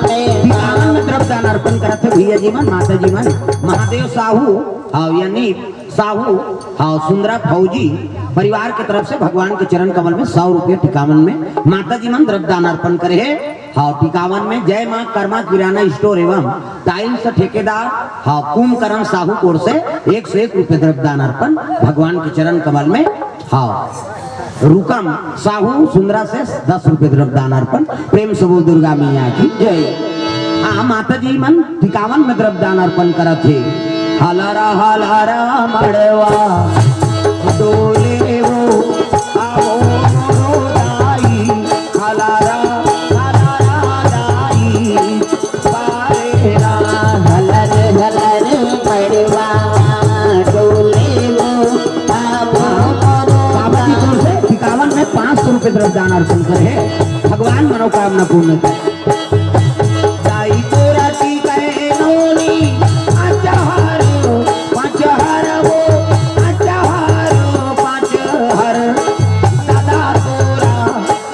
में ना। टिकावन में द्रव्य दान अर्पण करत हे भैया जी मन, माता जी मन। महादेव साहू, हाँ, यानी साहू, हाँ, सुंदरा फौजी परिवार के तरफ से भगवान के चरण कमल में सौ रुपये टिकावन में माता जी मन द्रव्य दान अर्पण करे हे। हाँ, टिकावन में जय माँ कर्मा किराना स्टोर एवं टाइल्स ठेकेदार, हाँ, कुंभकर्ण साहू की ओर से एक सौ एक रुपये द्रव्य दान अर्पण भगवान के चरण कमल में। हाँ, रुकम साहू सुंदरा से दस रुपये द्रव्य दान अर्पण। प्रेम से बोल दुर्गा मैया की जय। हाँ, माता जी मन टिकावन में द्रव्य दान अर्पण करत हे। हलरा हलरा मड़वा डोले वो आवो मोरो दाई, हलरा हलरा दाई पारे रा। हलर हलर मड़वा डोले वो आवो मोरो बाबा जी की ओर से टिकावन में पाँच सौ रुपये द्रव्य दान अर्पण करे हे। भगवान मनोकामना पूर्ण करे। दाई तोरा टिकाए नोनी, अचहर, पचहर वो, अचहर, पचहर, दादा तोरा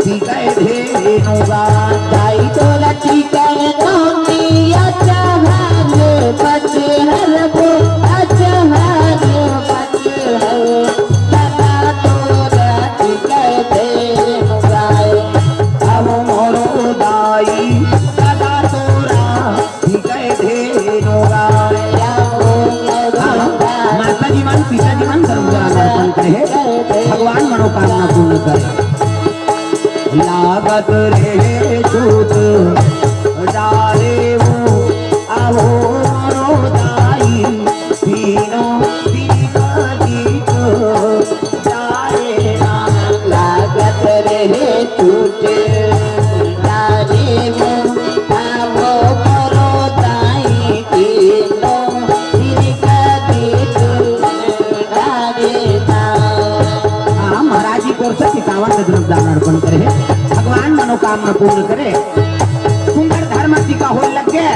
टिकाए धेनु गा। दाई तोरा टिकाए नोनी, अचहर, पचहर वो, अचहर, पचहर, दादा तोरा टिकाए धेनु गाय। अब मोरो दाई दादा तोरा टिकाए धेनु गाय। हाँ, माता जी मन, पिता जी मन, सर्व जगह अर्पण करे हे। भगवान मनोकामना पूर्ण करे। लागत रहे छूत डारे अर्पण करे, भगवान मनोकामना पूर्ण करे। सुंदर धर्म टीका होए लग गे।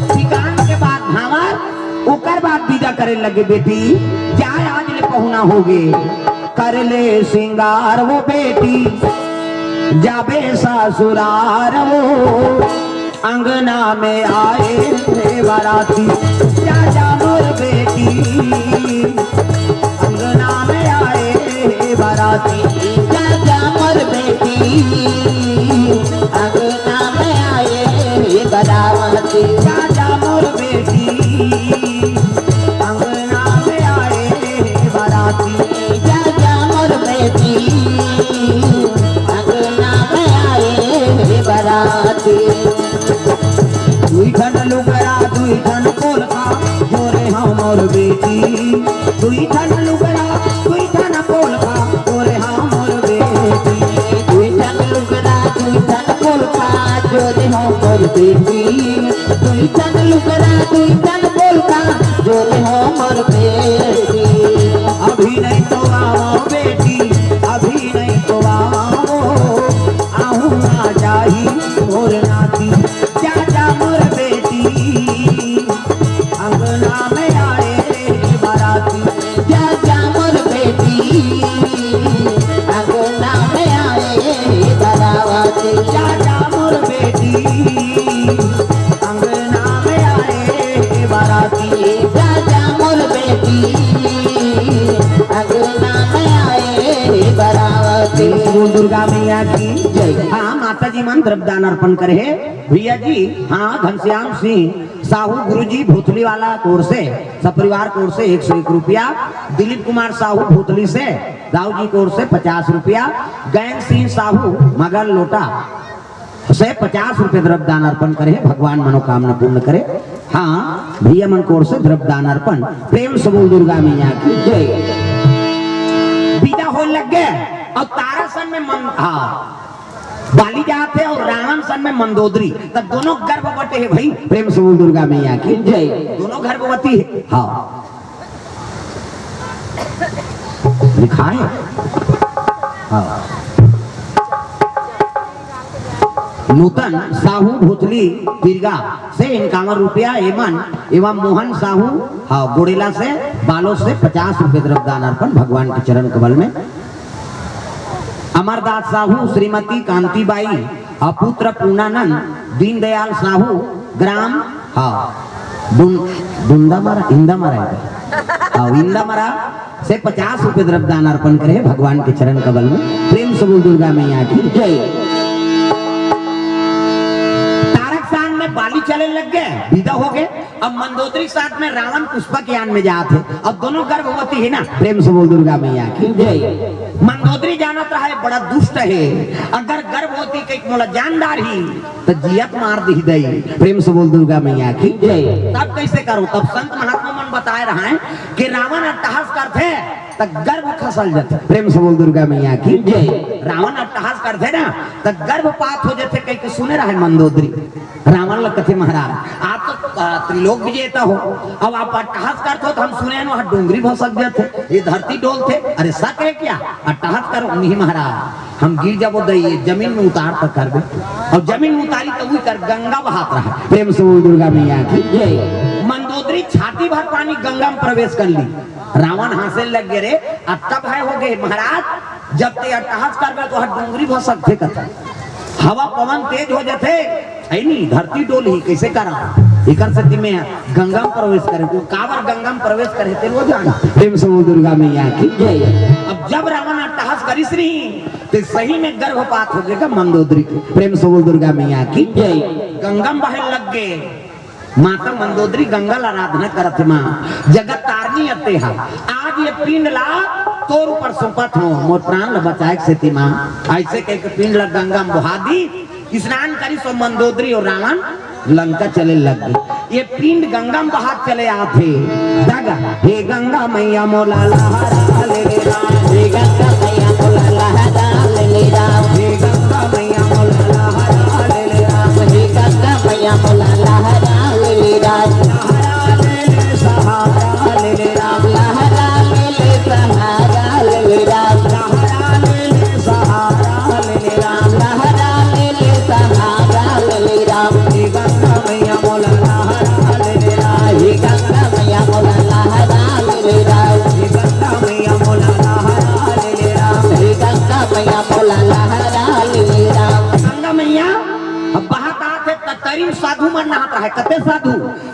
टीकान के बाद भांवर, ओकर बाद विदा करे लगे, बेटी, जाय आज ले पहुना होगे, कर ले सिंगार वो बेटी, जाबे ससुरार वो, अंगना में आए हे बाराती, जा जा मोर बेटी, अंगना में आए हे बाराती, जा जा मोर बेटी, अंगना में आए हे बाराती, जा जा मोर बेटी, अंगना में आए हे बाराती, जा जा मोर बेटी, अंगना में आए हे बाराती। दुई ठन लुगरा, दुई ठन पोलका, जोरे हमर बेटी। दुई ठन लुगरा, दुई ठन पोलका, जोरे हमर बेटी। दुई ठन लुगरा, दुई ठन पोलका, जोरे हमर बेटी। दुई ठन लुगरा, दुई ठन पोलका, जोरे हमर बेटी। अभी नहीं तो आवो बेटी, अभी नहीं तो आवो, आहू ना जाही मोर नाती। जा जा मोर बेटी, अंगना में आए बाराती। जा जा मोर बेटी, अंगना में आए बाराती। जा जा मोर बेटी, अंगना में आए बाराती। जा जा मोर बेटी, अंगना में आए बाराती। बोल दुर्गा मैया की जय। हाँ, माता जी मन द्रव्यदान अर्पण करे हे भैया जी। हाँ, घनश्याम सिंह साहू गुरुजी भोथली वाला कोर से, सपरिवार कोर से एक सौ एक रुपया, दिलीप कुमार साहू भोथली से, दाऊ जी कोर से पचास रुपया, गैन सिंह साहू मगर लोटा से पचास रुपये द्रव्यदान अर्पण करे हे, भगवान मनोकामना पूर्ण करे। हाँ, भैया मन कोर से द्रव्यदान अर्पण, प्रेम से बोल दुर्गा मैया की जय। विदा होए लग गे अउ तारासन में मन, हाँ, बाली जात हे अउ रावणसन में मंदोदरी, त दोनों गर्भवती हे भाई। प्रेम से बोल दुर्गा मैया की जय। दोनों गर्भवती हे। हाँ, लिखाए। हाँ, नूतन साहू भोथली बिरगा से इक्यावन रुपया, एमन एवं मोहन साहू, हाँ, गोड़ेला से, बालोद से पचास रुपये द्रव्यदान अर्पण भगवान के चरण कमल में। अमरदास साहू, श्रीमती कांतिबाई अउ पुत्र पूर्णानंद, दीनदयाल साहू, ग्राम, हाँ, डुन-, डुंडामरा, इंदामरा हे। हाँ, इंदामरा से पचास रुपये द्रव्यदान अर्पण करे हे भगवान के चरण कमल में। प्रेम से बोल दुर्गा मैया की जय। तारकसान में बाली चले लग गे, विदा हो गे। अब मंदोदरी के साथ में रावण पुष्पक यान में जात हे, अब दोनों गर्भवती हे ना। प्रेम से बोल दुर्गा मैया की जय। मंदोदरी जानत रहा हे बड़ा दुष्ट हे, अगर गर्भवती के मोला जान डारही त जियत मार दिही दई। प्रेम से बोल दुर्गा मैया की जय। तब कैसे करो? तब संत महात्मा मन बताए रहा हे कि रावण अट्टहास करथे त गर्भ खसल जाथे। प्रेम से बोल दुर्गा मैया की जय। रावण अट्टहास करथे ना, त गर्भपात हो जाथे कहिके सुने रहा हे मंदोदरी। रावण ल कथे, महाराज, आप तो, अ, त्रिलोक विजेता हो, अब आप अट्टहास करथो त हम सुने हन वहाँ डोंगरी भसक जाथे, ये धरती डोलथे, अरे सक हे क्या? अट्टहास करो। नहीं महाराज, हम गिर जाबो दई, ये जमीन में उतार त करबे। अउ जमीन में उतारी त उही कर गंगा बहात रहा। प्रेम से बोल दुर्गा मैया की जय। मंदोदरी छाती भर पानी गंगा में प्रवेश कर ली। रावण हाँसे लग गे, रे अतका भय हो गे महाराज, जब ते अट्टहास करबे त वहाँ डोंगरी भसकथे कथे। हवा पवन तेज हो जाथे, हे नी, धरती डोलही, कैसे करा? एकर सेती में गंगा में प्रवेश करे। वो काबर गंगा में प्रवेश करे, ते वो जान। प्रेम से बोल दुर्गा मैया की जय। अब जब रावण अट्टहास करिस रही, ते सही में गर्भपात हो गे मंदोदरी के। प्रेम से बोल दुर्गा मैया की जय। गंगा में बहे लग गे। माता मंदोदरी गंगा ला आराधना करत हे, माँ जगत तारनी अते हा, आज ये पिंड ला तोर ऊपर सौंपत हो, मोर प्राण ला बचाए के सेती माँ। ऐसे कहिके पिंड ला गंगा में बहा दी। स्नान करिस ओ मंदोदरी अउ रावण लंका चले लग गे। ये पिंड गंगा में बहात चले आथे। दगा, हे गंगा मैया मोला लहरा ले ले राम। हे गंगा मैया मोला लहरा ले ले राम। हे गंगा मैया मोला लहरा ले ले राम। हे गंगा मैया मोला लहरा ले ले राम। लहरा ले ले सहारा ले ले राम। लहरा ले ले सहारा ले ले राम। लहरा ले ले सहारा ले ले मैया बोला लहरा लीला। गंगा मैया अब बहत आत हे, त तरी म साधु मन नहात रहे। कते साधु?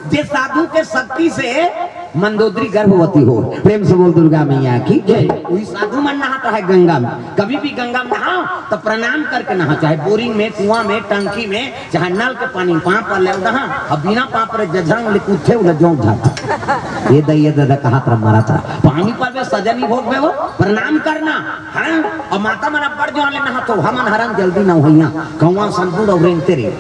जे साधु के शक्ति से मंदोदरी गर्भवती हो। प्रेम से बोल दुर्गा मैया की जय। वही साधु मन नहात रहे गंगा में। कभी भी गंगा में नहाओ तो प्रणाम करके नहाओ, चाहे बोरिंग में, कुआं में, टंकी में, चाहे नल के पानी, पाँव पर ले उदहा, अब बिना पाँव पर जझरंग ले कूदथे, उला जोंक जाथे। ये दई, ये ददा, कहात रह, मरत रह। पानी पर बे सजनी भोग बे वो, प्रणाम करना, हाँ? और माता मन अब्बड़ जोन ले नहाथो, हमन हरन जल्दी नहइया, कौआ संतुर और रेंगते रे।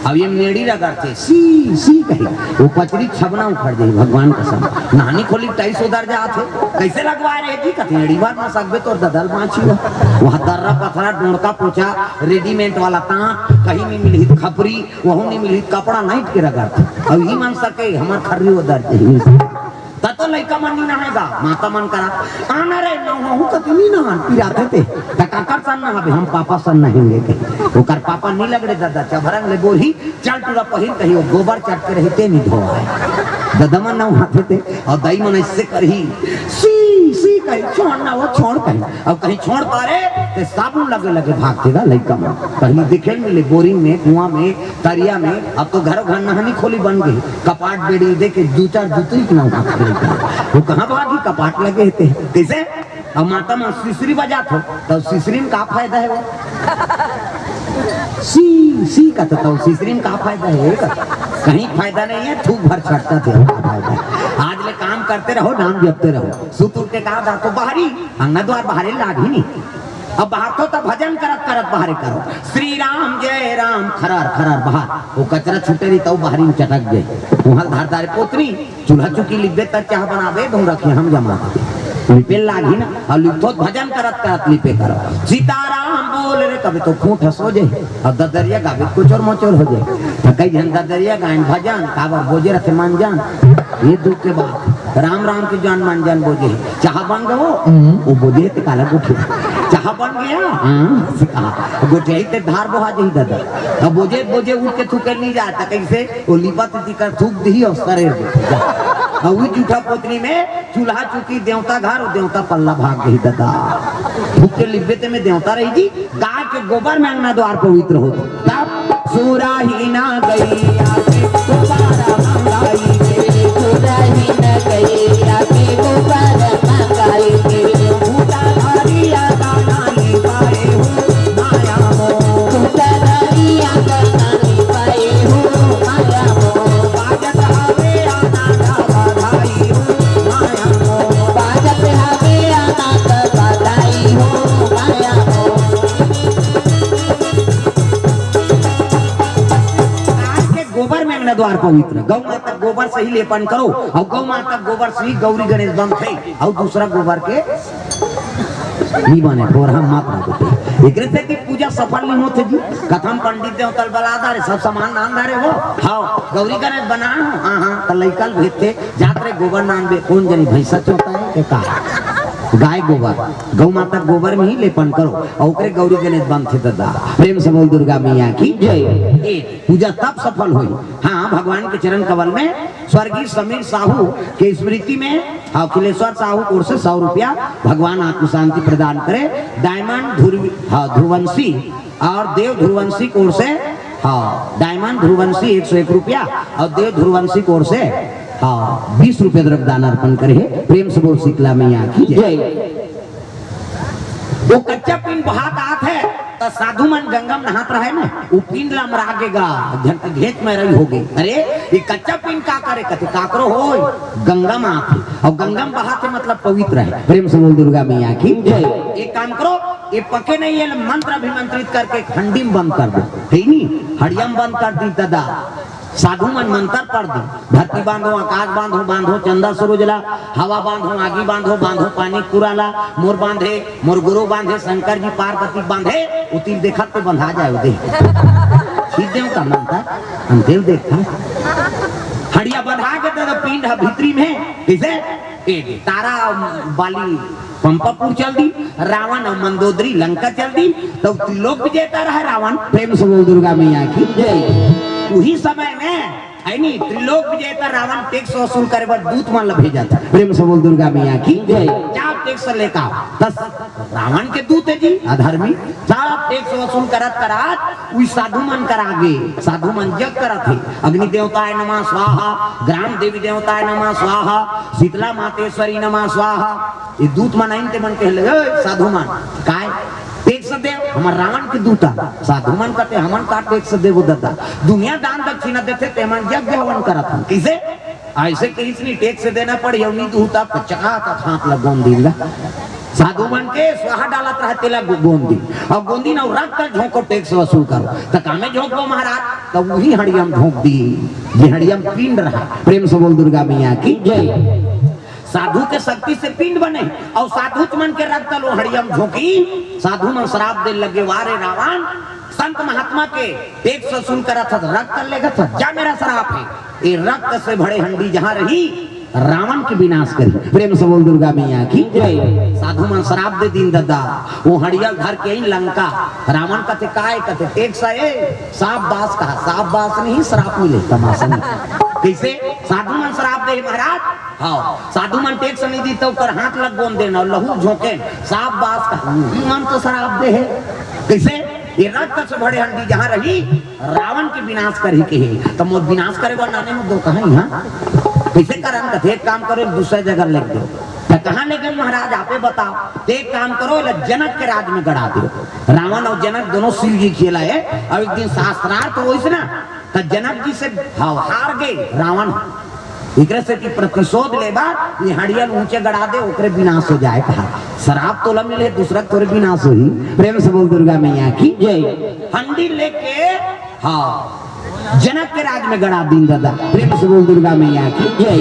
अब ये मेड़ी रगड़थे, सी, सी कही, वो पचरी छबना उखड़ जाही, भगवान कसम। नहानी खोली टाइस उदर जाथे, कैसे लगवाए रहे जी? कथे, "एड़ी बार ना सकबे, तोर ददल बाँची हो।" वहाँ दर्रा पथरा, डोंड़का पोछा, रेडीमेड वाला तांत, कहीं नहीं मिलही खपरी, वहू नहीं मिलही, कपड़ा नाइट के रगड़थे। अब ही मन सके, हमर खर्री उदर जाही। त तो लइका मन नहीं नहाएगा, माता मन करा, "आना रे, नहाहूँ कति नहीं नहान, पिराथे ते।" त काकर सन नहाबे, "हम पापा सन नहाएंगे," कही। ओकर पापा नहीं लगड़े ददा, चभरंग ले बोरही, चल टूरा पहिर कही, वो गोबर चट के रही, ते नहीं धोआए। ददा मन नहाथे ते, और दई मन ऐसे करही, "सी, सी," कही, "छोड़ ना, वो छोड़," कही। अब कहीं छोड़ पारे, ते साबुन लगे लगे भागथे गा लइका मन। पहली दिखे मिले बोरिंग में, कुआं में, तरिया में, अब तो घरों घर नहानी खोली बन गई। कपाट बेड़ी दे के दू चार दूतरी के नाम हाथ में लेके। वो कहाँ भागी, कपाट लगे थे। कैसे? अब माता मन सिसरी बजात हो, तब सिसरी में का फायदा है वो? सी, सी का तो, तब सिसरी में का फायदा है? कहीं फायदा नहीं है, थूक भर छटता थे, का फायदा है? आज ले काम करते रहो, नाम जपते रहो। सुत उठ के कहा था तो बाहरी, अंगना द्वार बाहरे लाग ही नहीं। अब बाहर तो तब भजन करत करत बाहरे करो, "श्री राम जय राम," खरर खरर बाहर। वो कचरा छूटे रही, तब बाहरी में चटक गए। वहाँ धार धारे पोतनी, चूल्हा चुकी लिपबे, तब चाह बनाबे, ढोंगा के हम जमा दे। लिपे लागी ना, और लिपथो भजन करत करत लिपे करो। "सीताराम बोल रे," कभी तो खूंट हंसो जे, और ददरिया गाबे कोचर मोचर हो जाए। तो कई जन ददरिया गायन भजन, काबर बोजे रथे मन जान। ये दुख के बात। राम राम के जान मन जान बोजे। चाह बन गो? हम्म। वो बोजे ते काला गोठिया। चाह बन गया? हाँ। से कहा। गोठिया ही ते धार बोहा जही दादा। अब बोजे, बोजे उठ के थूके नहीं जाता। कैसे? वो लिपा तिथि कर थूक दही और सरेर दे। अब वो जूठा पोतनी में चूल्हा चुकी देवता घर और देवता पल्ला भाग गई दादा। थूक के लिपे ते में देवता रही जी। गाय के गोबर में अंगना द्वार पवित्र होत। तब सुराही ना गैया के गोबारा मंगाई के, सुराही ना गैया के गोबारा मंगाई के, भूता हरिया दाना ले पाए हो माया मो, भूता हरिया दाना ले पाए हो माया मो, बाजत हवे आना का बधाई हो माया मो, बाजत हवे आना का बधाई हो माया मो। आज के गोबर में अंगना द्वार पवित्र, गौ माता गोबर से ही लेपन करो और गौ माता गोबर से ही गौरी गणेश बनथे और दूसरा गोबर के नहीं बने, थोड़ा मत ना देते। एकरे से कि पूजा सफल नहीं होते जी। कथम पंडित देवतल बला दारे, सब सामान नान दारे हो। हाँ, गौरी गणेश बना, हाँ, हाँ, तो लइकल भेजते, जात रे गोबर नान दे, कौन जनी भैंसा चोता है, के का? गाय गोबर, गौ माता गोबर में ही लेपन करो, और ओकरे गौरी गणेश बनथे दादा। प्रेम से बोल दुर्गा मैया की जय। ए, पूजा तब सफल होई। हाँ, भगवान के चरण कमल में स्वर्गीय समीर साहू के स्मृति में, हाँ, अखिलेश्वर साहू की ओर से सौ रुपया, भगवान आत्म शांति प्रदान करे। डायमंड ध्रुव-, हाँ, ध्रुवंशी और देव ध्रुवंशी की ओर से, हाँ, डायमंड ध्रुवंशी एक सौ एक रुपया और देव ध्रुवंशी की ओर से, हाँ, बीस रुपया द्रव्य दान अर्पण करे हे। प्रेम से बोल शीतला मैया की जय। जय। वो कच्चा पिंड बहात आत हे, त साधु मन गंगा में नहात रहे ना, वो पिंड ला मरा के गा, झन के घेंच में रही हो गई। अरे, ये कच्चा पिंड का करे? कथे, "काकरो होय, गंगा में आत हे, और गंगा में बहात हे, मतलब पवित्र है।" प्रेम से बोल दुर्गा मैया की जय। एक काम करो, ये पके नहीं है, मंत्र अभिमंत्रित करके हंडी में बंद कर दो, है नहीं, हड़िया में बंद कर दी दादा। साधु मन मंत्र पढ़ दी, धरती बांधो, आकाश बांधो, बांधो चंदा सूरज ला, हवा बांधो, आगी बांधो, बांधो पानी पूरा ला, मोर बांधे, मोर गुरु बांधे, शंकर जी पार्वती बांधे, उतिल देखत तो बंधा जाए उदे। सीधे का मंत्र, हम देव देखा। हड़िया बंधा के तो पिंड है भीतरी में, किसे? ए, तारा बाली पंपापुर चल दी, रावण और मंदोदरी लंका चल दी, तो त्रिलोक विजेता रहा रावण। प्रेम से बोल दुर्गा मैया की जय। उही समय में, है नी, त्रिलोक विजेता रावण टैक्स वसूल करे बर दूत मन ला भेजत हे। प्रेम से बोल दुर्गा मैया की जय। जा टैक्स लेका, त रावण के दूत हे जी, अधर्मी। सब टैक्स वसूल करत करत उही साधु मन कर आगे, साधु मन जग करत हे, अग्नि देवताय नमः स्वाहा, ग्राम देवी देवताय नमः स्वाहा, शीतला मातेश्वरी नमः स्वाहा। ये दूत मन आइन ते मन कहले, "ए साधु मन, काय टैक्स दे?" "हमर रावण के दूत आ।" साधु मन कहते, "हमन का टैक्स देबो ददा? दुनिया दान दक्षिणा देथे, ते मन यज्ञ हवन करत हन।" कइसे? अइसे कहिस नहीं, टैक्स देना पड़ही, अउ नहीं दूत आ, पचका का हाथ ल गोंद दीन गा। साधु मन के स्वाहा डालत रहे, तेला गो-, गोंद दीन। अउ गोंद दीन अउ रक्त झोंको, टैक्स वसूल करो। त कामे झोंकबो महाराज? त उही हड़िया म झोंक दीन, जे हड़िया म पिंड रहा। प्रेम से बोल दुर्गा मैया की जय। साधु के शक्ति से पिंड बने, अउ साधु मन के रक्त ल ओ हड़िया म झोंकिन। साधु मन श्राप दे लगे, "वा रे रावण, संत महात्मा के टैक्स वसूल करत हस, रक्त लेगत हस, जा, मेरा श्राप हे, ये रक्त से भरे हंडी जहाँ रही, रावण के विनाश करही।" प्रेम से बोल दुर्गा मैया की जय। साधु मन श्राप दे दीन ददा, ओ हड़िया ल धर के आइन लंका। रावण कथे, "काय?" कथे, "टैक्स हे।" "साफ बास कहा, साफ बास नहीं, श्राप मिले।" तमाशा नहीं। कइसे? साधु मन श्राप दे, "महाराज, हाँ, साधु मन टैक्स नहीं दीन त ओकर हाथ ल गोंद देन अउ लहू झोंकेन, साफ बास कहा, मन तो श्राप दे हे।" कइसे? "ये रक्त से भरे हंडी जहाँ रही, रावण के विनाश करही कहे।" त मोर विनाश करे बर लाने हो दो कहाँ यहाँ? कइसे करन? कथे, "एक काम करो, दूसरा जगह लेग देव।" त कहाँ लेगे महाराज, आपे बताव। त एक काम करो, एला जनक के राज में गड़ा देव। रावण अउ जनक दोनों शिव जी खेला हे, अउ एक दिन शास्त्रार्थ होइस ना, त जनक जी से हाव, हार गे रावण। एकरे सेती प्रतिशोध ले बर ये हड़िया ल ऊंचे गड़ा दे, ओकरे विनाश हो जाए कहा। श्राप तोला मिले, दूसरा तोरे विनाश होही। प्रेम से बोल दुर्गा मैया की जय। हंडी लेके, हाँ, जनक के राज में गड़ा दीन ददा। प्रेम से बोल दुर्गा मैया की जय।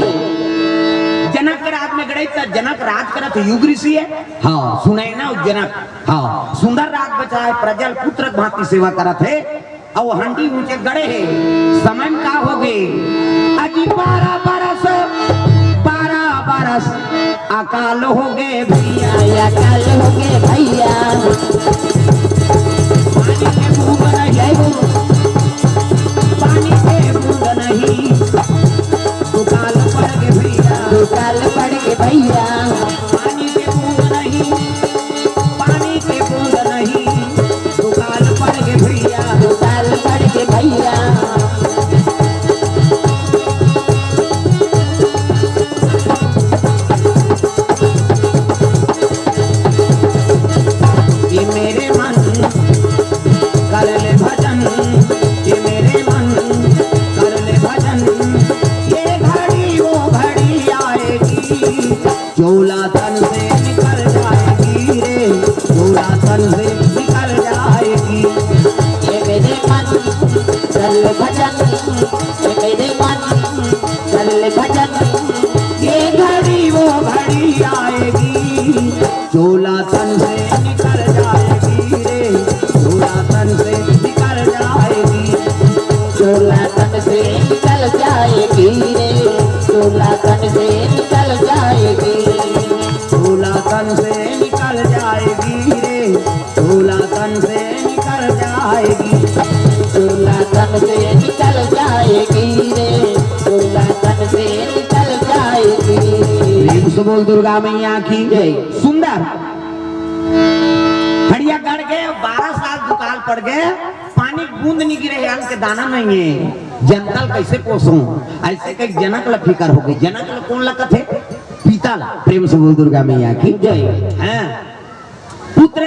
जनक के राज में गड़े त जनक राज करत हे, युग ऋषि हे। हाँ, सुनय ना जनक। हाँ, सुंदर राज बचाए, प्रजल पुत्र भांति सेवा करत हे। अउ हंडी ऊंचे गड़े हे, समय म का होगे? अजी बारह बरस, बारह बरस अकाल होगे भैया, अकाल होगे भैया। पानी के बूंद नहीं, पानी के बूंद नहीं, दुकाल पड़ गे भैया, दुकाल पड़ गे भैया। पानी के बूंद नहीं, पानी के बूंद नहीं, दुकाल पड़ गे भैया, दुकाल पड़ गे भैया। ये मेरे मन कर ले भजन, ये मेरे मन कर ले भजन, ये घड़ी वो घड़ी आएगी। चोला तन से निकल जाएगी रे, चोला तन से निकल जाएगी। ये मेरे मन कर ले भजन, ये मेरे मन कर ले भजन, ये घड़ी वो घड़ी आएगी। चोला तन से निकल जाएगी रे, चोला तन से निकल जाएगी। चोला तन से निकल जाएगी रे, चोला तन से निकल जाएगी। चोला तन से निकल जाएगी रे, चोला तन से निकल जाएगी। चोला तन से निकल जाएगी रे, चोला तन से निकल जाएगी। प्रेम से बोल दुर्गा मैया की जय। सुंदर हड़िया गड़ गे, बारह साल दुकाल पड़ गे, पानी बूंद नहीं गिरे, अन्न के दाना नहीं हे, जनता ल कइसे पोसों? अइसे कहिके जनक ल फिकर होगे। जनक ल कोन ल कथे? पिता ल। प्रेम से बोल दुर्गा मैया की जय। हाँ, पुत्र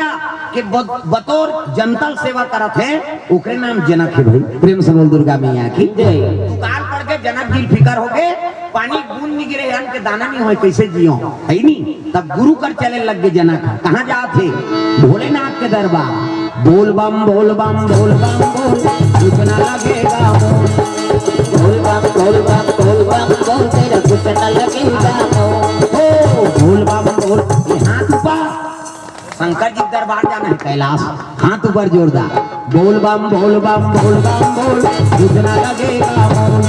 के बत-, बतौर जनता ल सेवा करत हे, ओकरे नाम जनक हे भाई। प्रेम से बोल दुर्गा मैया की जय। दुकाल पड़ गे, जनक जी ल फिकर होगे, पानी बूंद नहीं गिरे, अन्न के दाना नहीं होय, कइसे जियों, हे नी? तब गुरु कर चले लग गे जनक। कहाँ जात हे? भोलेनाथ के दरबार। बोल बम, बोल बम, बोल बम, बोल, कुछ ना लगेगा मोल। बोल बम, बोल बम, बोल बम, बोल, तेरा कुछ ना लगेगा मोल। ओ, बोल बम, बोल, ये हाथ ऊपर। शंकर जी के दरबार जाना हे, कैलाश। हाथ ऊपर जोरदार। बोल बम, बोल बम, बोल बम, बोल, कुछ ना लगेगा मोल।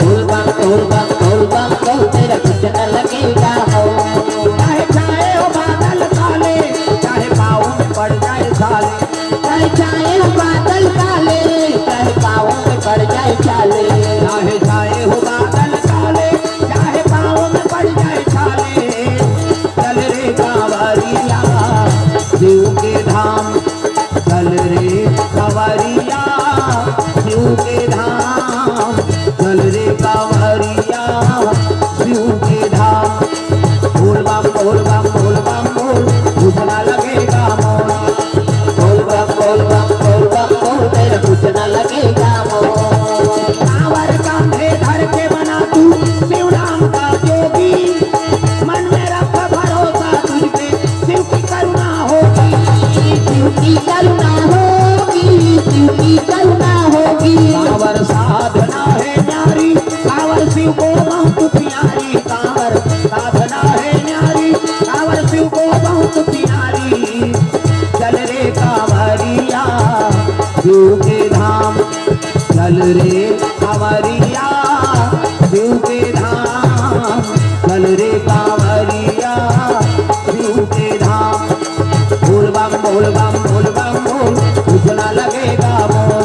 बोल बम, बोल बम, बोल बम, बोल, तेरा कुछ ना लगेगा मोल। चाहे छाए हो बादल काले, चाहे पाँव में पड़ जाए छाले। चाहे छाए हो बादल काले, चाहे पाँव में पड़ जाए छाले। चाहे छाए हो बादल काले, चाहे पाँव में पड़ जाए छाले। चल रे रे कांवरिया शिव के धाम, चल रे कांवरिया शिव के धाम। बोल बम बोल बम बोल बम बोल, कुछ ना लगेगा मोल।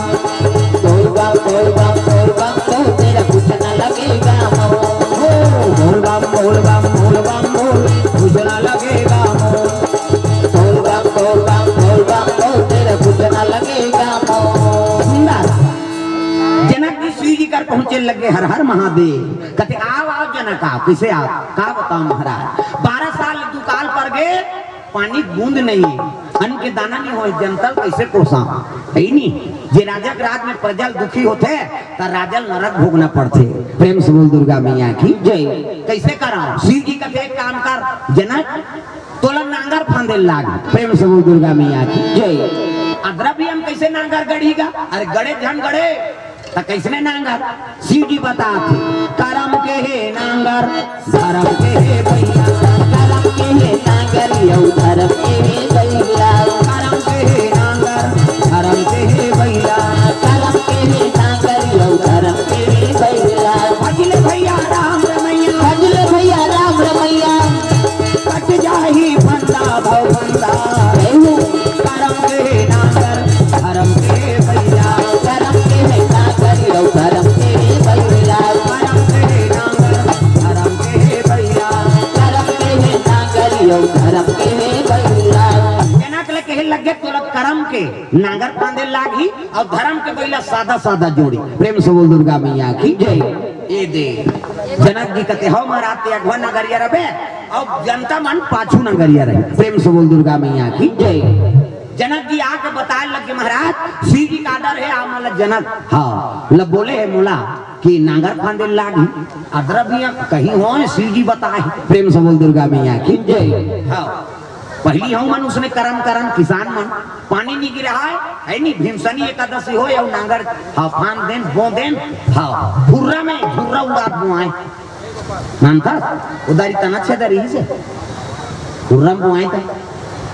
बोल बम बोल बम बोल बम बोल, तेरा कुछ ना लगेगा मोल। हो, बोल बम बोल बम बोल बम बोल, कुछ ना लगेगा मोल। बोल बम बोल बम बोल बम बोल, तेरा कुछ ना लगेगा मोल। सुंदर। जनक जी शिव जी कर पहुंचे लगे, हर हर महादेव। कथे, "आव, आव जनक, आव।" "कइसे आव?" "का बताव महाराज, बारह साल दुकाल पर गे, पानी बूंद नहीं, अन्न के दाना नहीं होय, जनता ल कइसे पोसाव?" हे नी, जे राजा के राज में प्रजा ल दुखी होथे, त राजा ल नरक भोगना पड़थे। प्रेम से बोल दुर्गा मैया की जय। कइसे कराव? शिव जी कथे, "एक काम कर जनक, तोला नांगर फांदे लाग।" प्रेम से बोल दुर्गा मैया की जय। अदरा भी हम कइसे नांगर गढ़ी गा? अरे गड़े झन गड़े, त कइसने नांगर? शिव जी बतात हे, करम के हे नांगर, धरम के हे बइला। करम के हे नांगर, अउ धरम के हे बइला। करम के हे नांगर, धरम के हे बइला। करम के हे नांगर, अउ धरम के हे बइला। भजले भइया राम रमैया। भजले भइया राम रमैया। कट जाही फंदा भव फंदा। करम के नांगर, धरम के बइला। करम के नांगर, अउ धरम के बइला। करम के नांगर, धरम के बइला। करम के नांगर, अउ धरम के बइला। जनक ल कहे लगे, "तोला करम के नांगर फांदे लागही अउ धरम के बइला सादा सादा जोड़ी।" प्रेम से बोल दुर्गा मैया की जय। ए दे, जनक जी कथे, "हव महाराज, ते अगवा नगरिया रबे, अउ जनता मन पाछू नगरिया रहे।" प्रेम से बोल दुर्गा मैया की जय। जनक जी आके बताए लगे, "महाराज, शिव जी का आदर हे, आप मन ल जनक, हाँ, ल बोले हे मोला कि नांगर फांदे लागही।" अदरा भी कहीं हो, शिव जी बताए। प्रेम से बोल दुर्गा मैया की जय। हाँ। पहिली हव मन उसने करम करन, किसान मन, पानी नी गिरे हे, हे नी, भीमसनी एकादशी होय अउ नांगर, हाँ, फांद देन, बो देन, हाँ, भुर्रा में, भुर्रा उड़ात बोआय। मानता? उधारी तना छेदा रहिसे। भुर्रा में बोआय त,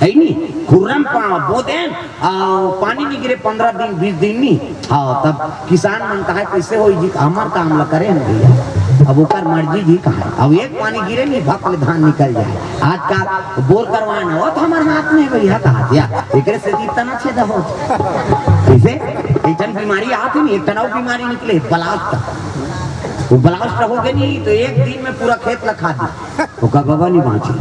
हे नी, भुर्रा में पा-, बो देन, अउ पानी नी गिरे पंद्रह दिन, बीस दिन नी, हाँ, तब किसान मन कहा, "कइसे होही जी, हमर काम ल करे हन भइया, अब ओकर मर्जी जी कहा।" अब एक पानी गिरे नी, भक ले धान निकल जाय। आजकल बोर करवाना हो त हमर हाथ में भइया कहा दिया, एकरे से जी तना छेदा हो। कइसे? एक ठन बीमारी आत हे नी, एक ठन अउ बीमारी निकले, blast। वो blast हो गे नी, त एक दिन में पूरा खेत ल खा दी, ओकर बबा नी बांचे।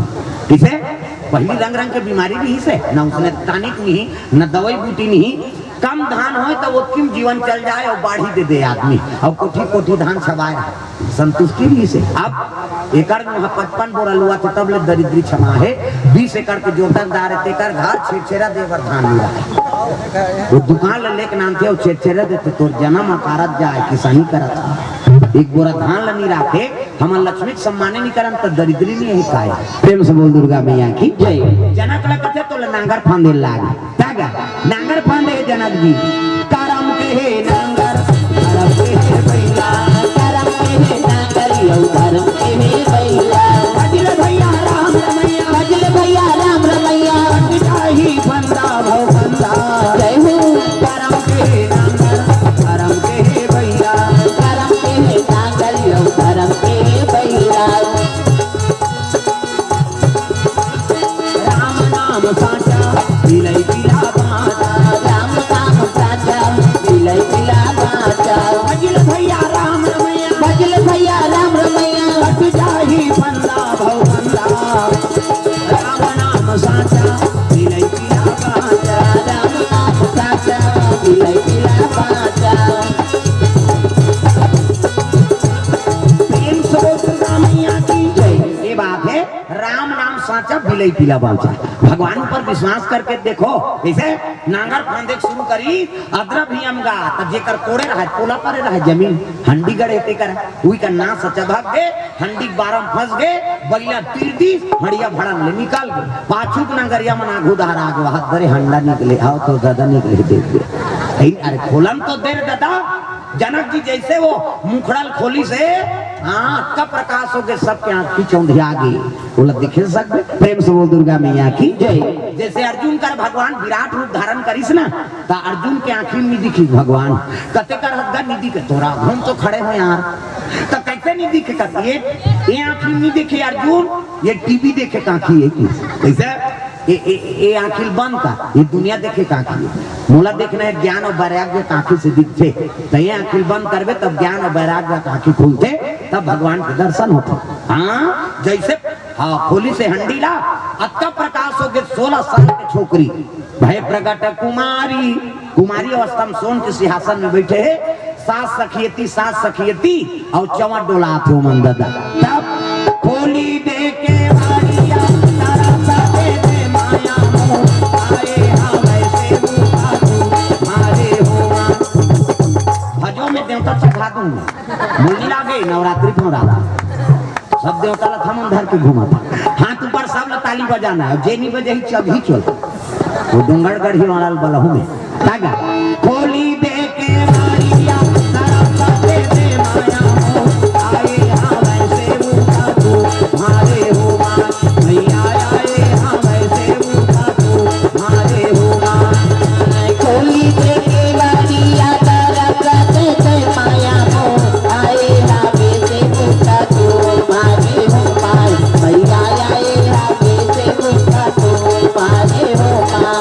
कइसे? पहिली रंग रंग के बीमारी रहिसे, न उसने tonic नी, न दवाई बूटी नी, कम धान होय त ओतकी म जीवन चल जाय अउ बाढ़ी दे दे आदमी, अउ कोठी कोठी धान छबाय रहे, संतुष्टि रहिसे। अब एकड़ में पचपन बोरा लुवाथे तब ले दरिद्री छमा हे, बीस एकड़ के जोतकदार हे तेकर घर छेरछेरा दे बर धान नी राखे। वो दुकान ल लेके नानथे अउ छेरछेरा देथे, तोर जनम अकारत जाय, किसानी करत हे। एक बोरा धान ल नी राखे, हमन लक्ष्मी के सम्माने नी करन त दरिद्री नी हे काय। प्रेम से बोल दुर्गा मैया की जय। जनक ल कथे तोला नांगर फांदे लाग। तागा, नांगर फांदे हे जनक जी। करम के हे नांगर, धरम के हे बइला। करम के हे नांगर, अउ धरम के हे बइला। भजले भइया राम रमैया। भजले भइया राम रमैया। कट जाही फंदा भव फंदा। जय हो। करम के हे नांगर, धरम के हे बइला। करम के हे नांगर, अउ धरम के हे बइला। राम नाम साचा, बिलई पिला बाचा। राम नाम साचा, बिलई पिला बाचा। भजले भइया राम रमैया। भजले भइया राम रमैया। कट जाही फंदा भव फंदा। राम नाम साचा, बिलई पिला बाचा। राम नाम साचा, बिलई पिला बाचा। प्रेम से बोल दुर्गा मैया की जय। ये बात हे, राम नाम साचा, बिलई पिला बाचा। भगवान ऊपर विश्वास करके देखो, कइसे नांगर फांदे के शुरू करी, अदरा भी अमगा, त जेकर कोड़े रहय, पोला परे रहय जमीन, हंडी गड़े तेकर, उही का नास चबक गे, हंडी के बारा म फंस गे, बइला तीर दिस, हंडिया भड़ंग ले निकल गे। पाछू के नगरिया मन आघू डहर आ गे, वहां दरे हंडा निकले, आओ तो दादा निकले देख गे। अरे, खोलन तो दे रे दादा। जनक जी जइसे वो मुखड़ा ल खोलिस हे, हाँ, अतका प्रकाश होगे, सबके आँखी चौंधिया गे। ओला दिखे सकबे? प्रेम से बोल दुर्गा मैया की जय। जइसे अर्जुन कर भगवान विराट रूप धारण करिस ना, त अर्जुन के आँखी में नइ दिखिस भगवान। कते कर हद गा नइ दिखे, तोर आघू म तो खड़े हो यार, त कइसे नइ दिखे? कथे ये, ये आँखी में नइ दिखे अर्जुन, ये टीवी देखे के आँखी हे कि? कइसे? ए, ए, ए आँखी ल बंद कर, ये दुनिया देखे के आँखी हे। मोला देखना हे ज्ञान अउ वैराग्य के आँखी से दिखथे, त ये आँखी ल बंद करबे, तब ज्ञान अउ वैराग्य के आँखी खुलथे, तब भगवान के दर्शन होथे। हाँ, जइसे, हाँ, खोलिस हे हंडी ला, अतका प्रकाश होगे, सोलह साल के छोकरी, भय प्रगट कुमारी, कुमारी अवस्था में सोन के सिंहासन में बइठे हे, सास सखियती, सास सखियती, अउ चंवर डोलात हे ओमन ददा। तब खोली दे केवाड़िया, तरस दे दे माया मोर, आए हवय सेवका तू, मारे हो माँ। भजो में देवता चढ़ा दूंगा, मुंजी लागे नवरात्रि के नवरात्रि। सब देवता ला थमन धर के घूमत हे। हाथ ऊपर, सब ला ताली बजाना हे, जे नइ बजाही चल ही चल। वो डोंगरगढ़ी वाला बलहू में। तागा। खोली दे केवाड़िया, तरस दे दे माया मोर, आए हवय सेवका तू, मारे हो माँ। मैया आए हवय सेवका तू, मारे हो माँ। खोली दे केवाड़िया, तरस दे दे माया मोर, आए हवय सेवका तू, मारे हो माँ। मैया आए हवय सेवका तू, मारे हो माँ।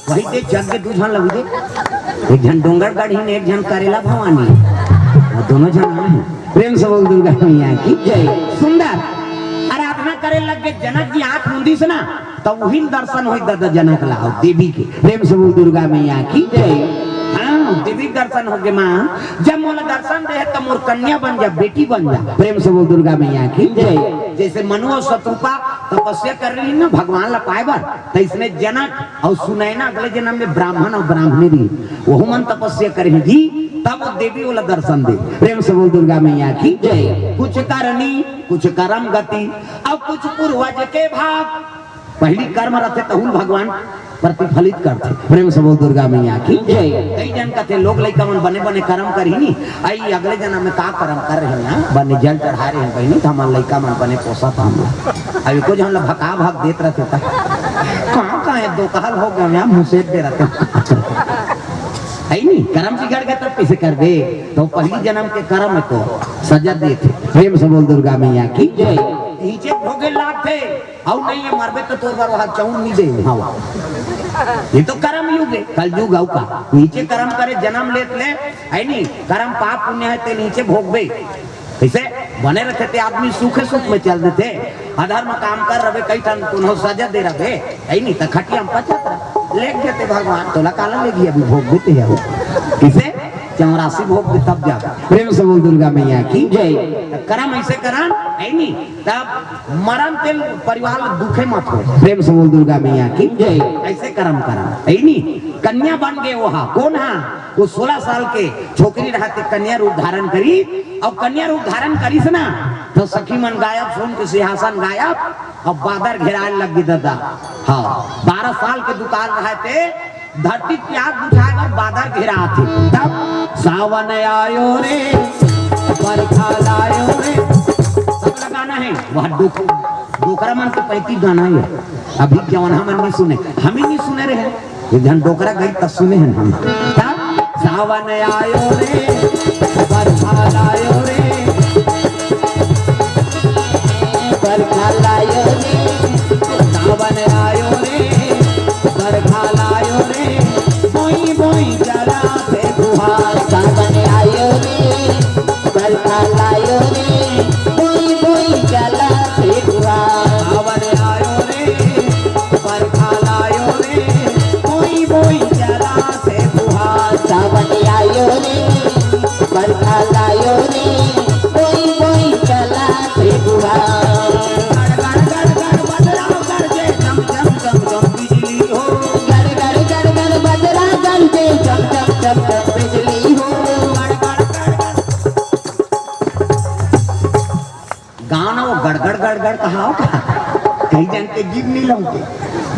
वही दे जग के दू झन लगी दे, एक झन डोंगरगढ़ी ने, एक झन करेला भवानी, अउ दोनों झन आए हे। प्रेम से बोल दुर्गा मैया की जय। सुंदर आराधना करे लग गे। जनक जी आँख मूंदिस ना, त उही दर्शन होइस ददा जनक ला अउ देवी के। प्रेम से बोल दुर्गा मैया की जय। हाँ, देवी के दर्शन होगे माँ, जब मोला दर्शन दे हे त मोर कन्या बन जा, बेटी बन जा। प्रेम से बोल दुर्गा मैया की जय। जइसे मनु अउ शतरूपा तपस्या करे रहिन ना भगवान ला पाए बर, त इसने जनक अउ सुनैना अगले जनम में ब्राह्मण अउ ब्राह्मणी रहिन, ओहू मन तपस्या करे रहिन जी, तब वो देवी ओला दर्शन दे। प्रेम से बोल दुर्गा मैया की जय। कुछ करनी, कुछ करम गति, अउ कुछ पूर्वज के भाग। पहिली कर्म रथे, तहू ल भगवान प्रतिफलित करथे। प्रेम से बोल दुर्गा मैया की जय। कई झन कथे, लोग लइका मन बने बने कर्म करही नी, अई अगले जनम में का कर्म करे रहे ना, बने जल चढ़ाए रहे बहिनी, त हमर लइका मन बने पोसत हे हमला। अब एको झन ला भका भक देत रथे त कहाँ कहाँ हे, दो कहल हो गए, यहाँ मुसेद दे रथे। हे नी, कर्म बिगड़ गे तब कइसे करबे? त पहिली जनम के कर्म को सजा देथे। प्रेम से बोल दुर्गा मैया की जय। नीचे भोगे लागथे, अउ नहीं हे मरबे त तोर बर वहाँ चौन नइ दे। हाँ, ये तो कर्म युग हे, कलयुग अउ का। नीचे कर्म करे जनम लेत ले, हे नी, कर्म पाप पुण्य हे ते नीचे भोगबे। कइसे बने रथे ते आदमी सुखे सुख में चल देथे, अधर्म काम कर रहे, कई ठन कोनो सजा दे रहे, हे नी, त खटिया में पचत रहे, लेग देथे भगवान, तोला काला लेगी, अभी भोगबे ते हे। कइसे? चौरासी भोगबे तब जाबे। प्रेम से बोल दुर्गा मैया की जय। त करम अइसे करन, हे नी, तब मरन तेल परिवार ल दुखे मत हो। प्रेम से बोल दुर्गा मैया की जय। अइसे करम करन, हे नी, कन्या बन गे ओहा, कोन हा? वो सोलह साल के छोकरी रहत हे, कन्या रूप धारण करिस, अउ कन्या रूप धारण करिस ना, त सखी मन गायब, सोन के सिंहासन गायब, अउ बादर घेराए लग गे ददा। हाँ, बारह साल के दुकाल रहत हे, धरती प्यास बुझाए बर बादर घेरात हे। तब सावन आयो रे, बरखा लायो रे, सबला गाना हे, वह डोक-, डोकरा मन के पैती गाना हे। अभी जवान हमन नइ सुने, हम ही नइ सुने रहे। एक झन डोकरा गई त सुने हन हम। त सावन आयो रे, बरखा लायो रे, बरखा लायो रे, सावन आयो रे, बरखा लायो रे, बोई बोई चला से फुहार। सावन आयो रे, बरखा लायो रे, बोई बोई चला से फुहार। सावन आयो रे, बरखा लायो रे, बोई बोई चला से कहीं जान के जीभ नहीं लौटे,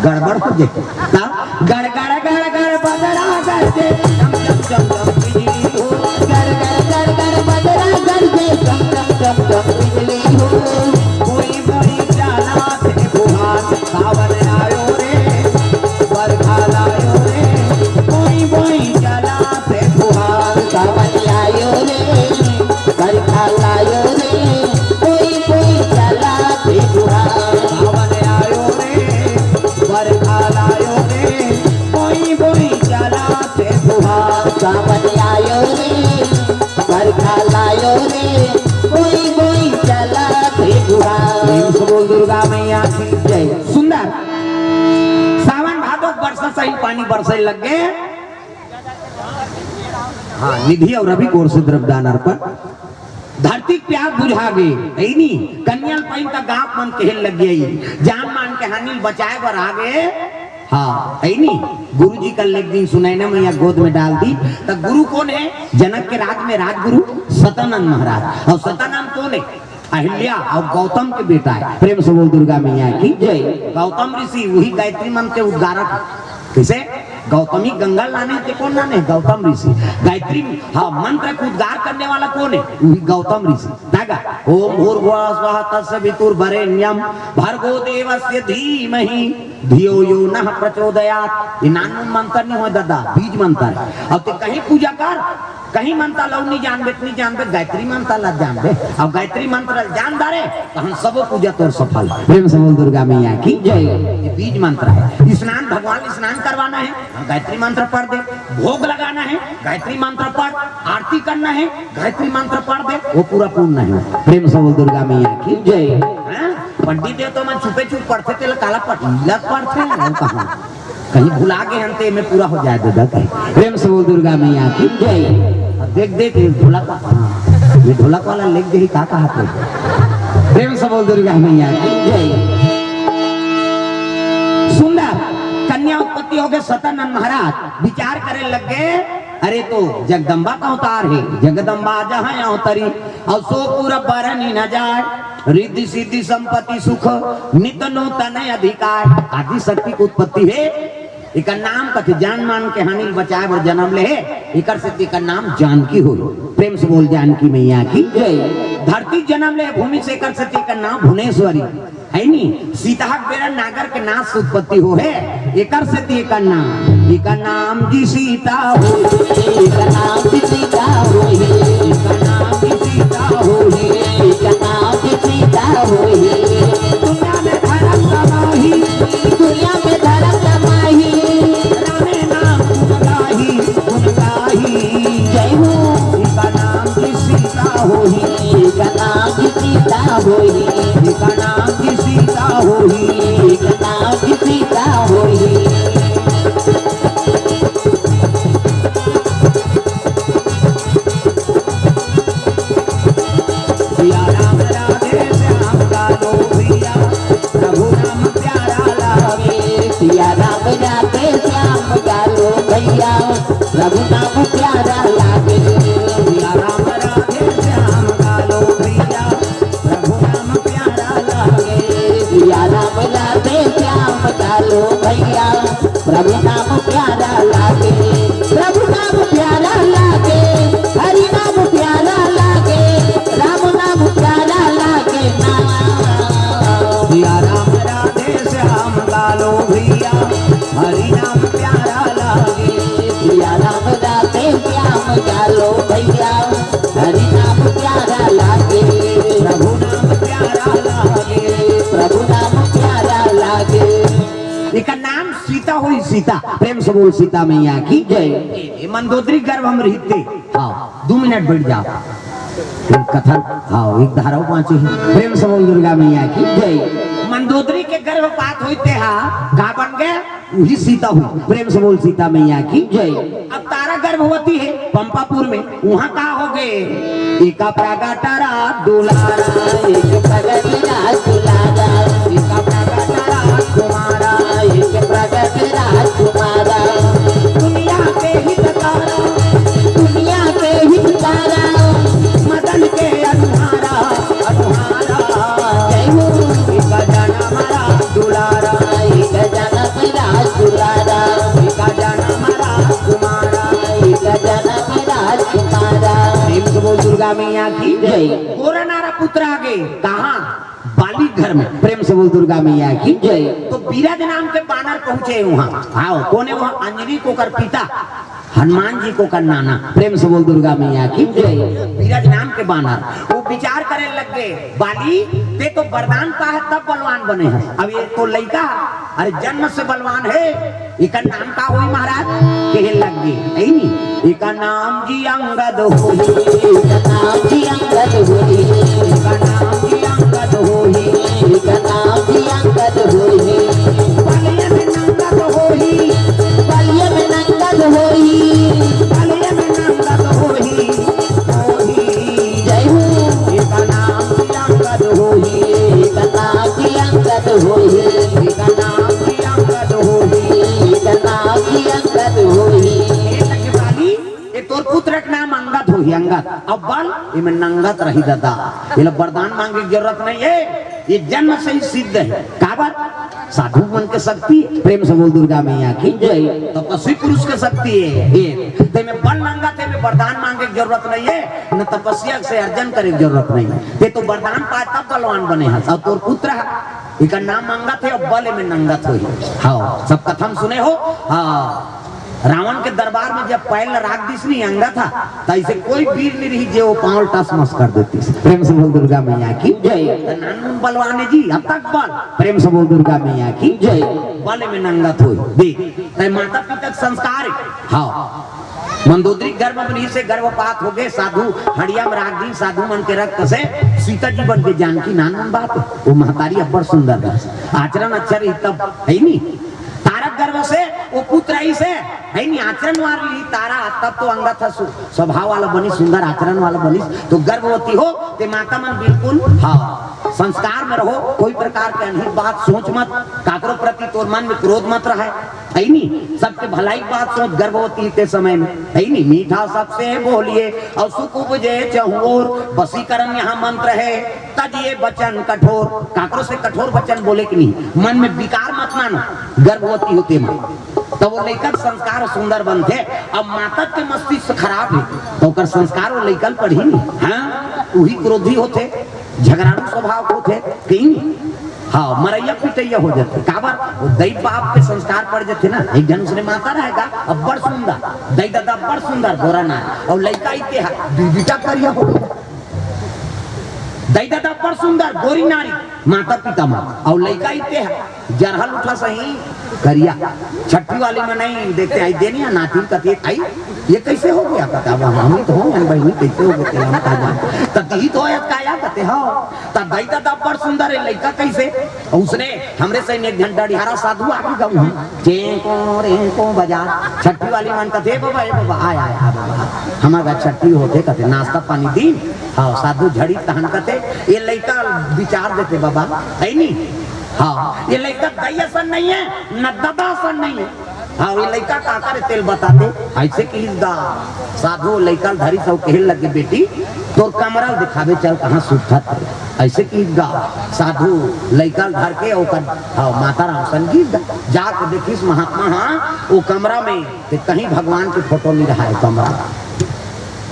गड़बड़ हो जाए। तब गड़ गड़ गड़ गड़ बदरा गरजे, चम चम चम चम बिजली हो। गड़ गड़ गड़ गड़ बदरा गरजे, चम चम चम चम बिजली हो। बोई बोई चाला से फुहार, सावन आयो रे, बरखा लायो रे। बोई बोई चाला से फुहार, सावन आयो रे, बरखा लायो रे। बोई बोई चाला से फुहार, सावन आयो रे, बरखा लायो रे। बोई बोई चाला से फुहार, सावन आयो रे, बरखा लायो रे। बोई बोई चाला से फुहार। प्रेम से बोल दुर्गा मैया की जय। सुंदर। सावन भादो बरसा सही पानी बरसे लग गए। हाँ, निधि और रवि की ओर से द्रव्यदान अर्पण। धरती के प्यास बुझा गे, है नी? कन्या ल पाइन त गाँव मन कहे लग गई, जान मान के हानि ल बचाए बर आ गे। हाँ, है नी? गुरु जी कल एक दिन सुनैना मैया गोद में डाल दी, त गुरु कोन है? जनक के राज में राजगुरु सतानंद महाराज। और सतानंद कोन है? अहिल्या और गौतम के बेटा है। प्रेम से बोल दुर्गा मैया की जय। गौतम ऋषि वही गायत्री मंत्र के उद्गारक है। किसे? गौतम ही गंगा लाने थे, कौन लाने? गौतम ऋषि। गायत्री, हाँ, मंत्र का उद्गार करने वाला कौन है? वही गौतम ऋषि। दागा, ओम भूर्भुवः स्वः तस्य वितुर्वरेण्यम भर्गो देवस्य धीमहि धियो यो नः प्रचोदयात्। ये नानमुन मंत्र नहीं हो दादा, बीज मंत्र है। अब ते कहीं पूजा कर, कहीं मंत्र लऊ नहीं जानबे, नहीं जानबे, गायत्री मंत्र ला जानबे। अब गायत्री मंत्र जान डारे, तो हम सबो पूजा तोर सफल। प्रेम से बोल दुर्गा मैया की जय। ये बीज मंत्र है। स्नान, भगवान स्नान करवाना है, हम गायत्री मंत्र पढ़ दे। भोग लगाना है, गायत्री मंत्र पढ़। आरती करना है, गायत्री मंत्र पढ़ दे, वो पूरा पूर्ण है। प्रेम से बोल दुर्गा मैया की जय। हाँ? पंडित देव तो मन छुपे छुप पढ़ते, तेला काला पढ़, लीला पढ़ते हैं, वो कहाँ? कहीं भुला गए हम, ते में पूरा हो जाए दादा कहीं। प्रेम से बोल दुर्गा मैया की जय। अब देख, देख, ये ढोलक, हाँ, ये ढोलक वाला लेग दे, का कहा थे? प्रेम से बोल दुर्गा मैया की जय। सुंदर। कन्या उत्पत्ति हो गए, सतानंद महाराज विचार करे लग गए, अरे तो जगदम्बा का अवतार है, जगदम्बा जहाँ अवतरी, और सो पूरा बरनी न जाए, रिद्धि सिद्धि संपत्ति सुख, नित नूतन अधिकार। आदि शक्ति की उत्पत्ति है। एकर नाम कथे जान मान के हानि ल बचाए बर जन्म ले हे, एकर सेती एकर नाम जानकी हो। प्रेम से बोल जानकी मैया की जय। धरती जन्म ले भूमि से, एकर सेती एकर नाम भुवनेश्वरी। है नी? सीता के बेरा नागर के नाश से उत्पत्ति हो हे, एकर सेती एकर नाम, एकर नाम जी सीता हो, एकर नाम जी सीता हो, एकर नाम जी सीता हो, एकर नाम जी सीता हो। दुनिया में धर्म कमाही, दुनिया में धर्म कमाही, रामे नाम गुण गाही, गुण गाही। जय हो। एकर नाम जी सीता होही, एकर नाम जी सीता होही, एकर नाम जी सीता होही, एकर नाम जी सीता होही। सिया राम राधे श्याम का लो भैया, प्रभु नाम प्यारा लागे। सिया राम राधे श्याम का लो भैया, प्रभु नाम प्यारा लागे। सिया राम राधे श्याम का लो भैया, प्रभु नाम प्यारा लागे। सिया राम राधे श्याम का लो भैया, प्रभु नाम प्यारा लागे, प्रभु नाम प्यारा लागे, हरि नाम प्यारा लागे, राम नाम प्यारा लागे ना। सिया राम राधे श्याम गालो भैया, हरि नाम प्यारा लागे। सिया राम राधे श्याम गालो भैया, हरि नाम प्यारा लागे, प्रभु नाम प्यारा लागे, प्रभु नाम प्यारा लागे। एकर नाम सीता होही, सीता। प्रेम से बोल सीता मैया की जय। ए, ए, मंदोदरी गर्भ में रहिथे। हाँ, दो मिनट बैठ जाओ। एक कथा, हाँ, एक धारा बाँचे हे। प्रेम से बोल दुर्गा मैया की जय। मंदोदरी के गर्भपात होइस तेहा, का बन गे? उही सीता होइस। प्रेम से बोल सीता मैया की जय। अब तारा गर्भवती हे पंपापुर में, उहाँ का हो गे? एका प्रगट राज दुलारा, एक प्रगट राज दुलारा, एका प्रगट राजकुमारा, एक प्रगट राजकुमारा। दुनिया के हितकारा, दुनिया के हितकारा, मदन के अनुहारा, अनुहारा। जय हो। एका जनम राज गोरा नारा पुत्र आगे। कहाँ? बाली घर में। प्रेम से बोल दुर्गा मैया की जय। तो बिरज नाम के बानर पहुंचे वहां। आओ, कोने वहां? अंजनी कोकर पिता, हनुमान जी कोकर नाना। प्रेम से बोल दुर्गा मैया की जय। बिरज नाम के बानर वो विचार करे लग गए, बाली, ते तो वरदान पाहे तब बलवान बने है, अब ये तो लइका है, अरे जन्म से बलवान है, एकर नाम का होई महाराज? कहे लग गए, है नी? एकर नाम जी अंगद होई। एकर नाम जी अंगद होई। एकर नाम जी अंगद होई। एकर नाम जी अंगद होई। बलिया में नंगत होई। बलिया में नंगत होई। बलिया में नंगत होई। होई। जय हो। एकर नाम जी अंगद होई। एकर नाम जी अंगद होई। एकर नाम जी अंगद होई। एकर नाम जी अंगद होई। ए लगे बाली, ए तोर पुत्र के नाम अंगद होही, अंगद। अब्बल एमे नंगत रही दादा। एला वरदान मांगे के जरूरत नहीं है, ये जन्म से ही सिद्ध है। काबर? साधु मन के शक्ति। प्रेम से बोल दुर्गा मैया की जय। तपस्वी पुरुष के शक्ति है ये। तेमे बल नंगत है, एमे वरदान मांगे के जरूरत नहीं है, न तपस्या से अर्जन करे के जरूरत नहीं है। ते तो वरदान पाए तब बलवान बने हस, और तोर पुत्र है, एकर नाम अंगत है, और बल एमे नंगत होही। हाँ, सब कथा में सुने हो। हाँ, रावण के दरबार में जब पैर ला राख दिस नहीं अंगत हा, त ऐसे कोई वीर नहीं रही जे वो पाँव टस मस कर देती। प्रेम से बोल दुर्गा मैया की जय। त नानमुन बलवान जी, अब तक बल। प्रेम से बोल दुर्गा मैया की जय। बल में नंगत होई। देख, तय माता पिता के संस्कार है। हाँ, मंदोदरी गर्भ में से गर्भपात हो गए, साधु हड़िया में राख दी, साधु मन के रक्त से सीता जी बन के जानकी नानमुन बात। वो महतारी अब्बड़ सुंदर बस, आचरण अच्छा रही तब, है नी? तारक गर्भ से वो पुत्र आई से, है नी, आचरण वाली तारा, तब तो अंगत ह सु-, स्वभाव वाला बनी, सुंदर आचरण वाला बनी, तो गर्भवती हो, ते माता मन बिल्कुल, हाँ, संस्कार में रहो, कोई प्रकार के अनहित बात सोच मत, काकरो प्रति तोर मन में क्रोध मत रहे, है नी, सबके भलाई बात सोच, गर्भवती ते समय में, है नी, मीठा सबसे बोलिए और सुख उपजे चहुओर, वशीकरण यहाँ मंत्र है, तजिए वचन कठोर, काकरो से कठोर वचन बोले कि नहीं, मन में विकार मत मानो, गर्भवती होते मन। तो वो लइका के संस्कार सुंदर बनथे। अब माता के मस्तिष्क खराब है, तो ओकर संस्कार वो लइका ल पढ़ी नहीं। हाँ, वही क्रोधी होथे, झगड़ालू स्वभाव होथे, कहीं, हाँ, मरैया पिटैया हो जाथे। काबर? वो दई बाप के संस्कार पड़ जाथे ना। एक जन उसने माता रहेगा, अब्बड़ सुंदर, दई दादा अब्बड़ सुंदर, गोरा ना, और लइका इते हा, बीबिटा करिया हो। दई ददा अब्बड़ सुंदर, गोरी नारी, माता पिता मन। अउ लइका इते ह, जरहल उठा सही, करिया। छट्ठी वाली में नहीं देखते, आई देनी है नाती कथे, "आई, ये कैसे हो गया?" कहते, "अब हम, हम ही तो हों बहिनी, कैसे हो गए, तेला हम का जान।" त तिही तो आयत काया कहते, "हाँ।" त दई ददा अब्बड़ सुंदर है, लइका कैसे? उसने हमरे सही में एक झन डढ़ियारा साधु आगे गऊ हम, चेंको रेंको बजा। छट्ठी वाली मन कथे, "ए बाबा, ए बाबा, आय, आय, आ बाबा।" हमर घर छट्ठी होथे, कथे, "नाश्ता पानी दीन?" हाँ, साधु झड़ी तहन कथे, "ये लइका विचार देथे बाबा, है नी? हाँ, ये लइका दई असन नहीं है, न ददा असन नहीं है। हाँ, ये लइका काकर ए तेला बताते।" ऐसे किहिस गा। साधु लइका ल धरिस अउ कहे लगे, "बेटी, तोर कमरा ल दिखाबे, चल कहाँ सुतत हे।" ऐसे किहिस गा। साधु लइका ल धर के ओकर, हाँ, माता राम सन गिस गा। जाके देखिस महात्मा, हाँ, वो कमरा में ते कहीं भगवान के फोटो नहीं रहा है कमरा।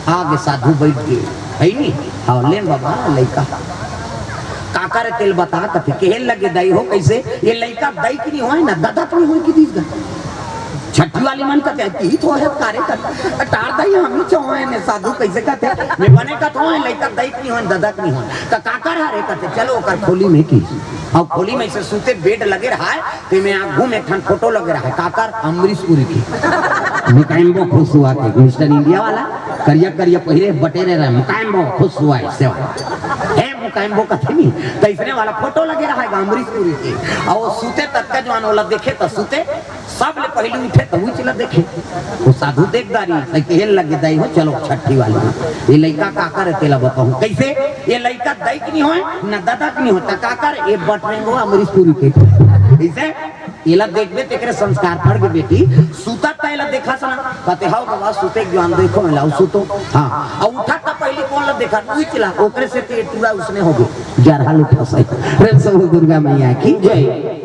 आगे साधु बैठ गे, है नी? हाँ, लेन बाबा, लइका। काकर ए तेला बता, कथे, कहे लगे, "दई हो, कैसे? ये लइका दई के नहीं होय ना, ददा के नहीं होय," किहिस गा। छट्ठी वाली मन कथे, "तिही तो है, कारे कथे, टार दई, हम ही छो होय ने, साधु कैसे कथे? मैं बने कथे होय, लइका दई के नहीं होय, ददा के नहीं होय।" त काकर हरे कथे, "चलो, ओकर खोली में की।" अउ खोली में से सुते, बेड लगे रहा है, तेमे आगू में एक ठन फोटो लगे रहा है, काकर? अमरीश पुरी के। मुकाइम्बो खुश हुआ के, मिस्टर इंडिया वाला, करिया करिया पहिरे, बटेरे रहे, "मुकाइम्बो खुश हुआ है, सेवा।" हे मुकाइम्बो कथे नहीं, त इसने वाला फोटो लगे रहा है अमरीश पुरी के। अउ वो सुते तक का जवान वाला देखे त सुते, सब ले पहले उठे त उच ला देखे। वो साधु देख डारिस, त कहे लगे, "दई हो, चलो छट्ठी वाली में। ये लइका काकर ए तेला बताहूँ।" कैसे? ये लइका दई के नहीं होय, न ददा के नहीं होय, त काकर? ये बटरेंगो अमरीश पुरी के। कैसे? एला देखबे, तेकरे संस्कार पड़ गे बेटी। सुतत त एला देखस ना, कथे, "हव बाबा, सुते के जवान देखो, एला अउ सुतो।" हाँ, अउ उठत त पहिली कोन ला देखा? उच ला, ओकरे से ते टूरा उसने हो गे। जरहल उठा सही। प्रेम से बोल दुर्गा मैया की जय।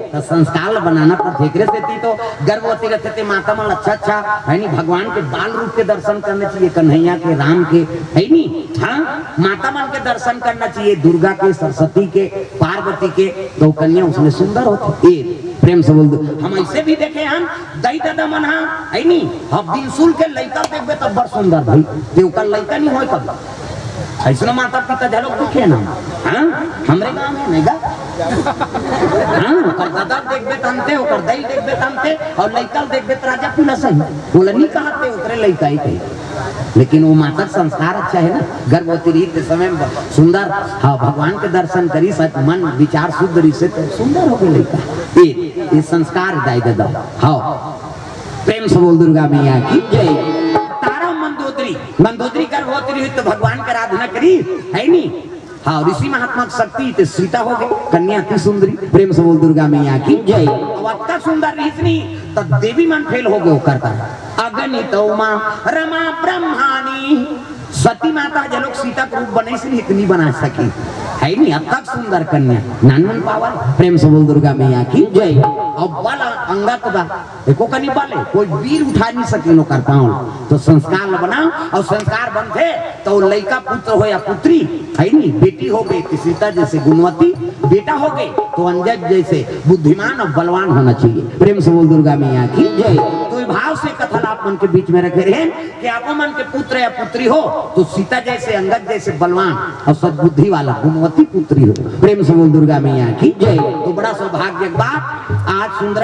त संस्कार ल बनाना पड़थे। एकरे सेती तो गर्भवती रहिथे ते माता मन अच्छा अच्छा, है नी, भगवान के बाल रूप के दर्शन करना चाहिए, कन्हैया के, राम के, है नी। हाँ, माता मन के दर्शन करना चाहिए, दुर्गा के, सरस्वती के, पार्वती के। तो कन्या उसमें सुंदर होथे। ए, प्रेम से बोल दो। हम ऐसे भी देखे हन, दई ददा मन हा, है नी, अब बिनसुल के लइका देखबे तब बड़ सुंदर भाई, ते ओकर लइका नहीं होय कब। ऐसनो माता पिता झलक देखे ना। हाँ, हमरे गांव में नहीं गा। हाँ, ओकर दादा देखबे तनते, ओकर दई देखबे तनते, और लइका देखबे त राजा कुला सही। बोला नहीं कहते, ओकरे लइका ही कही। लेकिन वो माता के संस्कार अच्छा है ना, गर्भवती रही ते समय में सुंदर, हाँ, भगवान के दर्शन करी, सच मन विचार शुद्ध रही से तो सुंदर हो गए लइका। ये, ये संस्कार दाई ददा। हाँ, प्रेम से बोल दुर्गा मैया की जय। तारा मंदोदरी, मंदोदरी गर्भवती रही तो भगवान के आराधना करी, है नी? हाँ, ऋषि महात्मा के शक्ति ते सीता हो गई, कन्या अति सुंदरी। प्रेम से बोल दुर्गा मैया की जय। अब अतका सुंदर रही नहीं तो देवी मन फेल हो गए, करता अगणित उमा रमा ब्रह्मानी। सती माता जे लोग सीता के रूप बनइस नहीं, इतनी बना सकी, है नहीं? अब तक सुंदर कन्या नानमन पावल। प्रेम से बोल दुर्गा मैया की जय। अब वाला अंगत बा, एको कनी बले कोई वीर उठा नहीं सकिन ओकर पाँव। तो संस्कार ल बनाओ, और संस्कार बनथे तो लइका पुत्र हो या पुत्री, है नहीं? बेटी हो गई तो सीता जैसे गुणवती, बेटा हो गए तो अंगद जैसे बुद्धिमान और बलवान होना चाहिए। प्रेम से बोल दुर्गा मैया की जय। तो ये भाव से कथा ला आप मन के बीच में रखे रहे कि आप मन के पुत्र या पुत्री हो तो सीता जैसे, अंगद जैसे बलवान और सद्बुद्धि वाला गुणवती पुत्री हो। प्रेम से बोल दुर्गा मैया की जय। तो बड़ा सौभाग्य की बात, आज सुंदर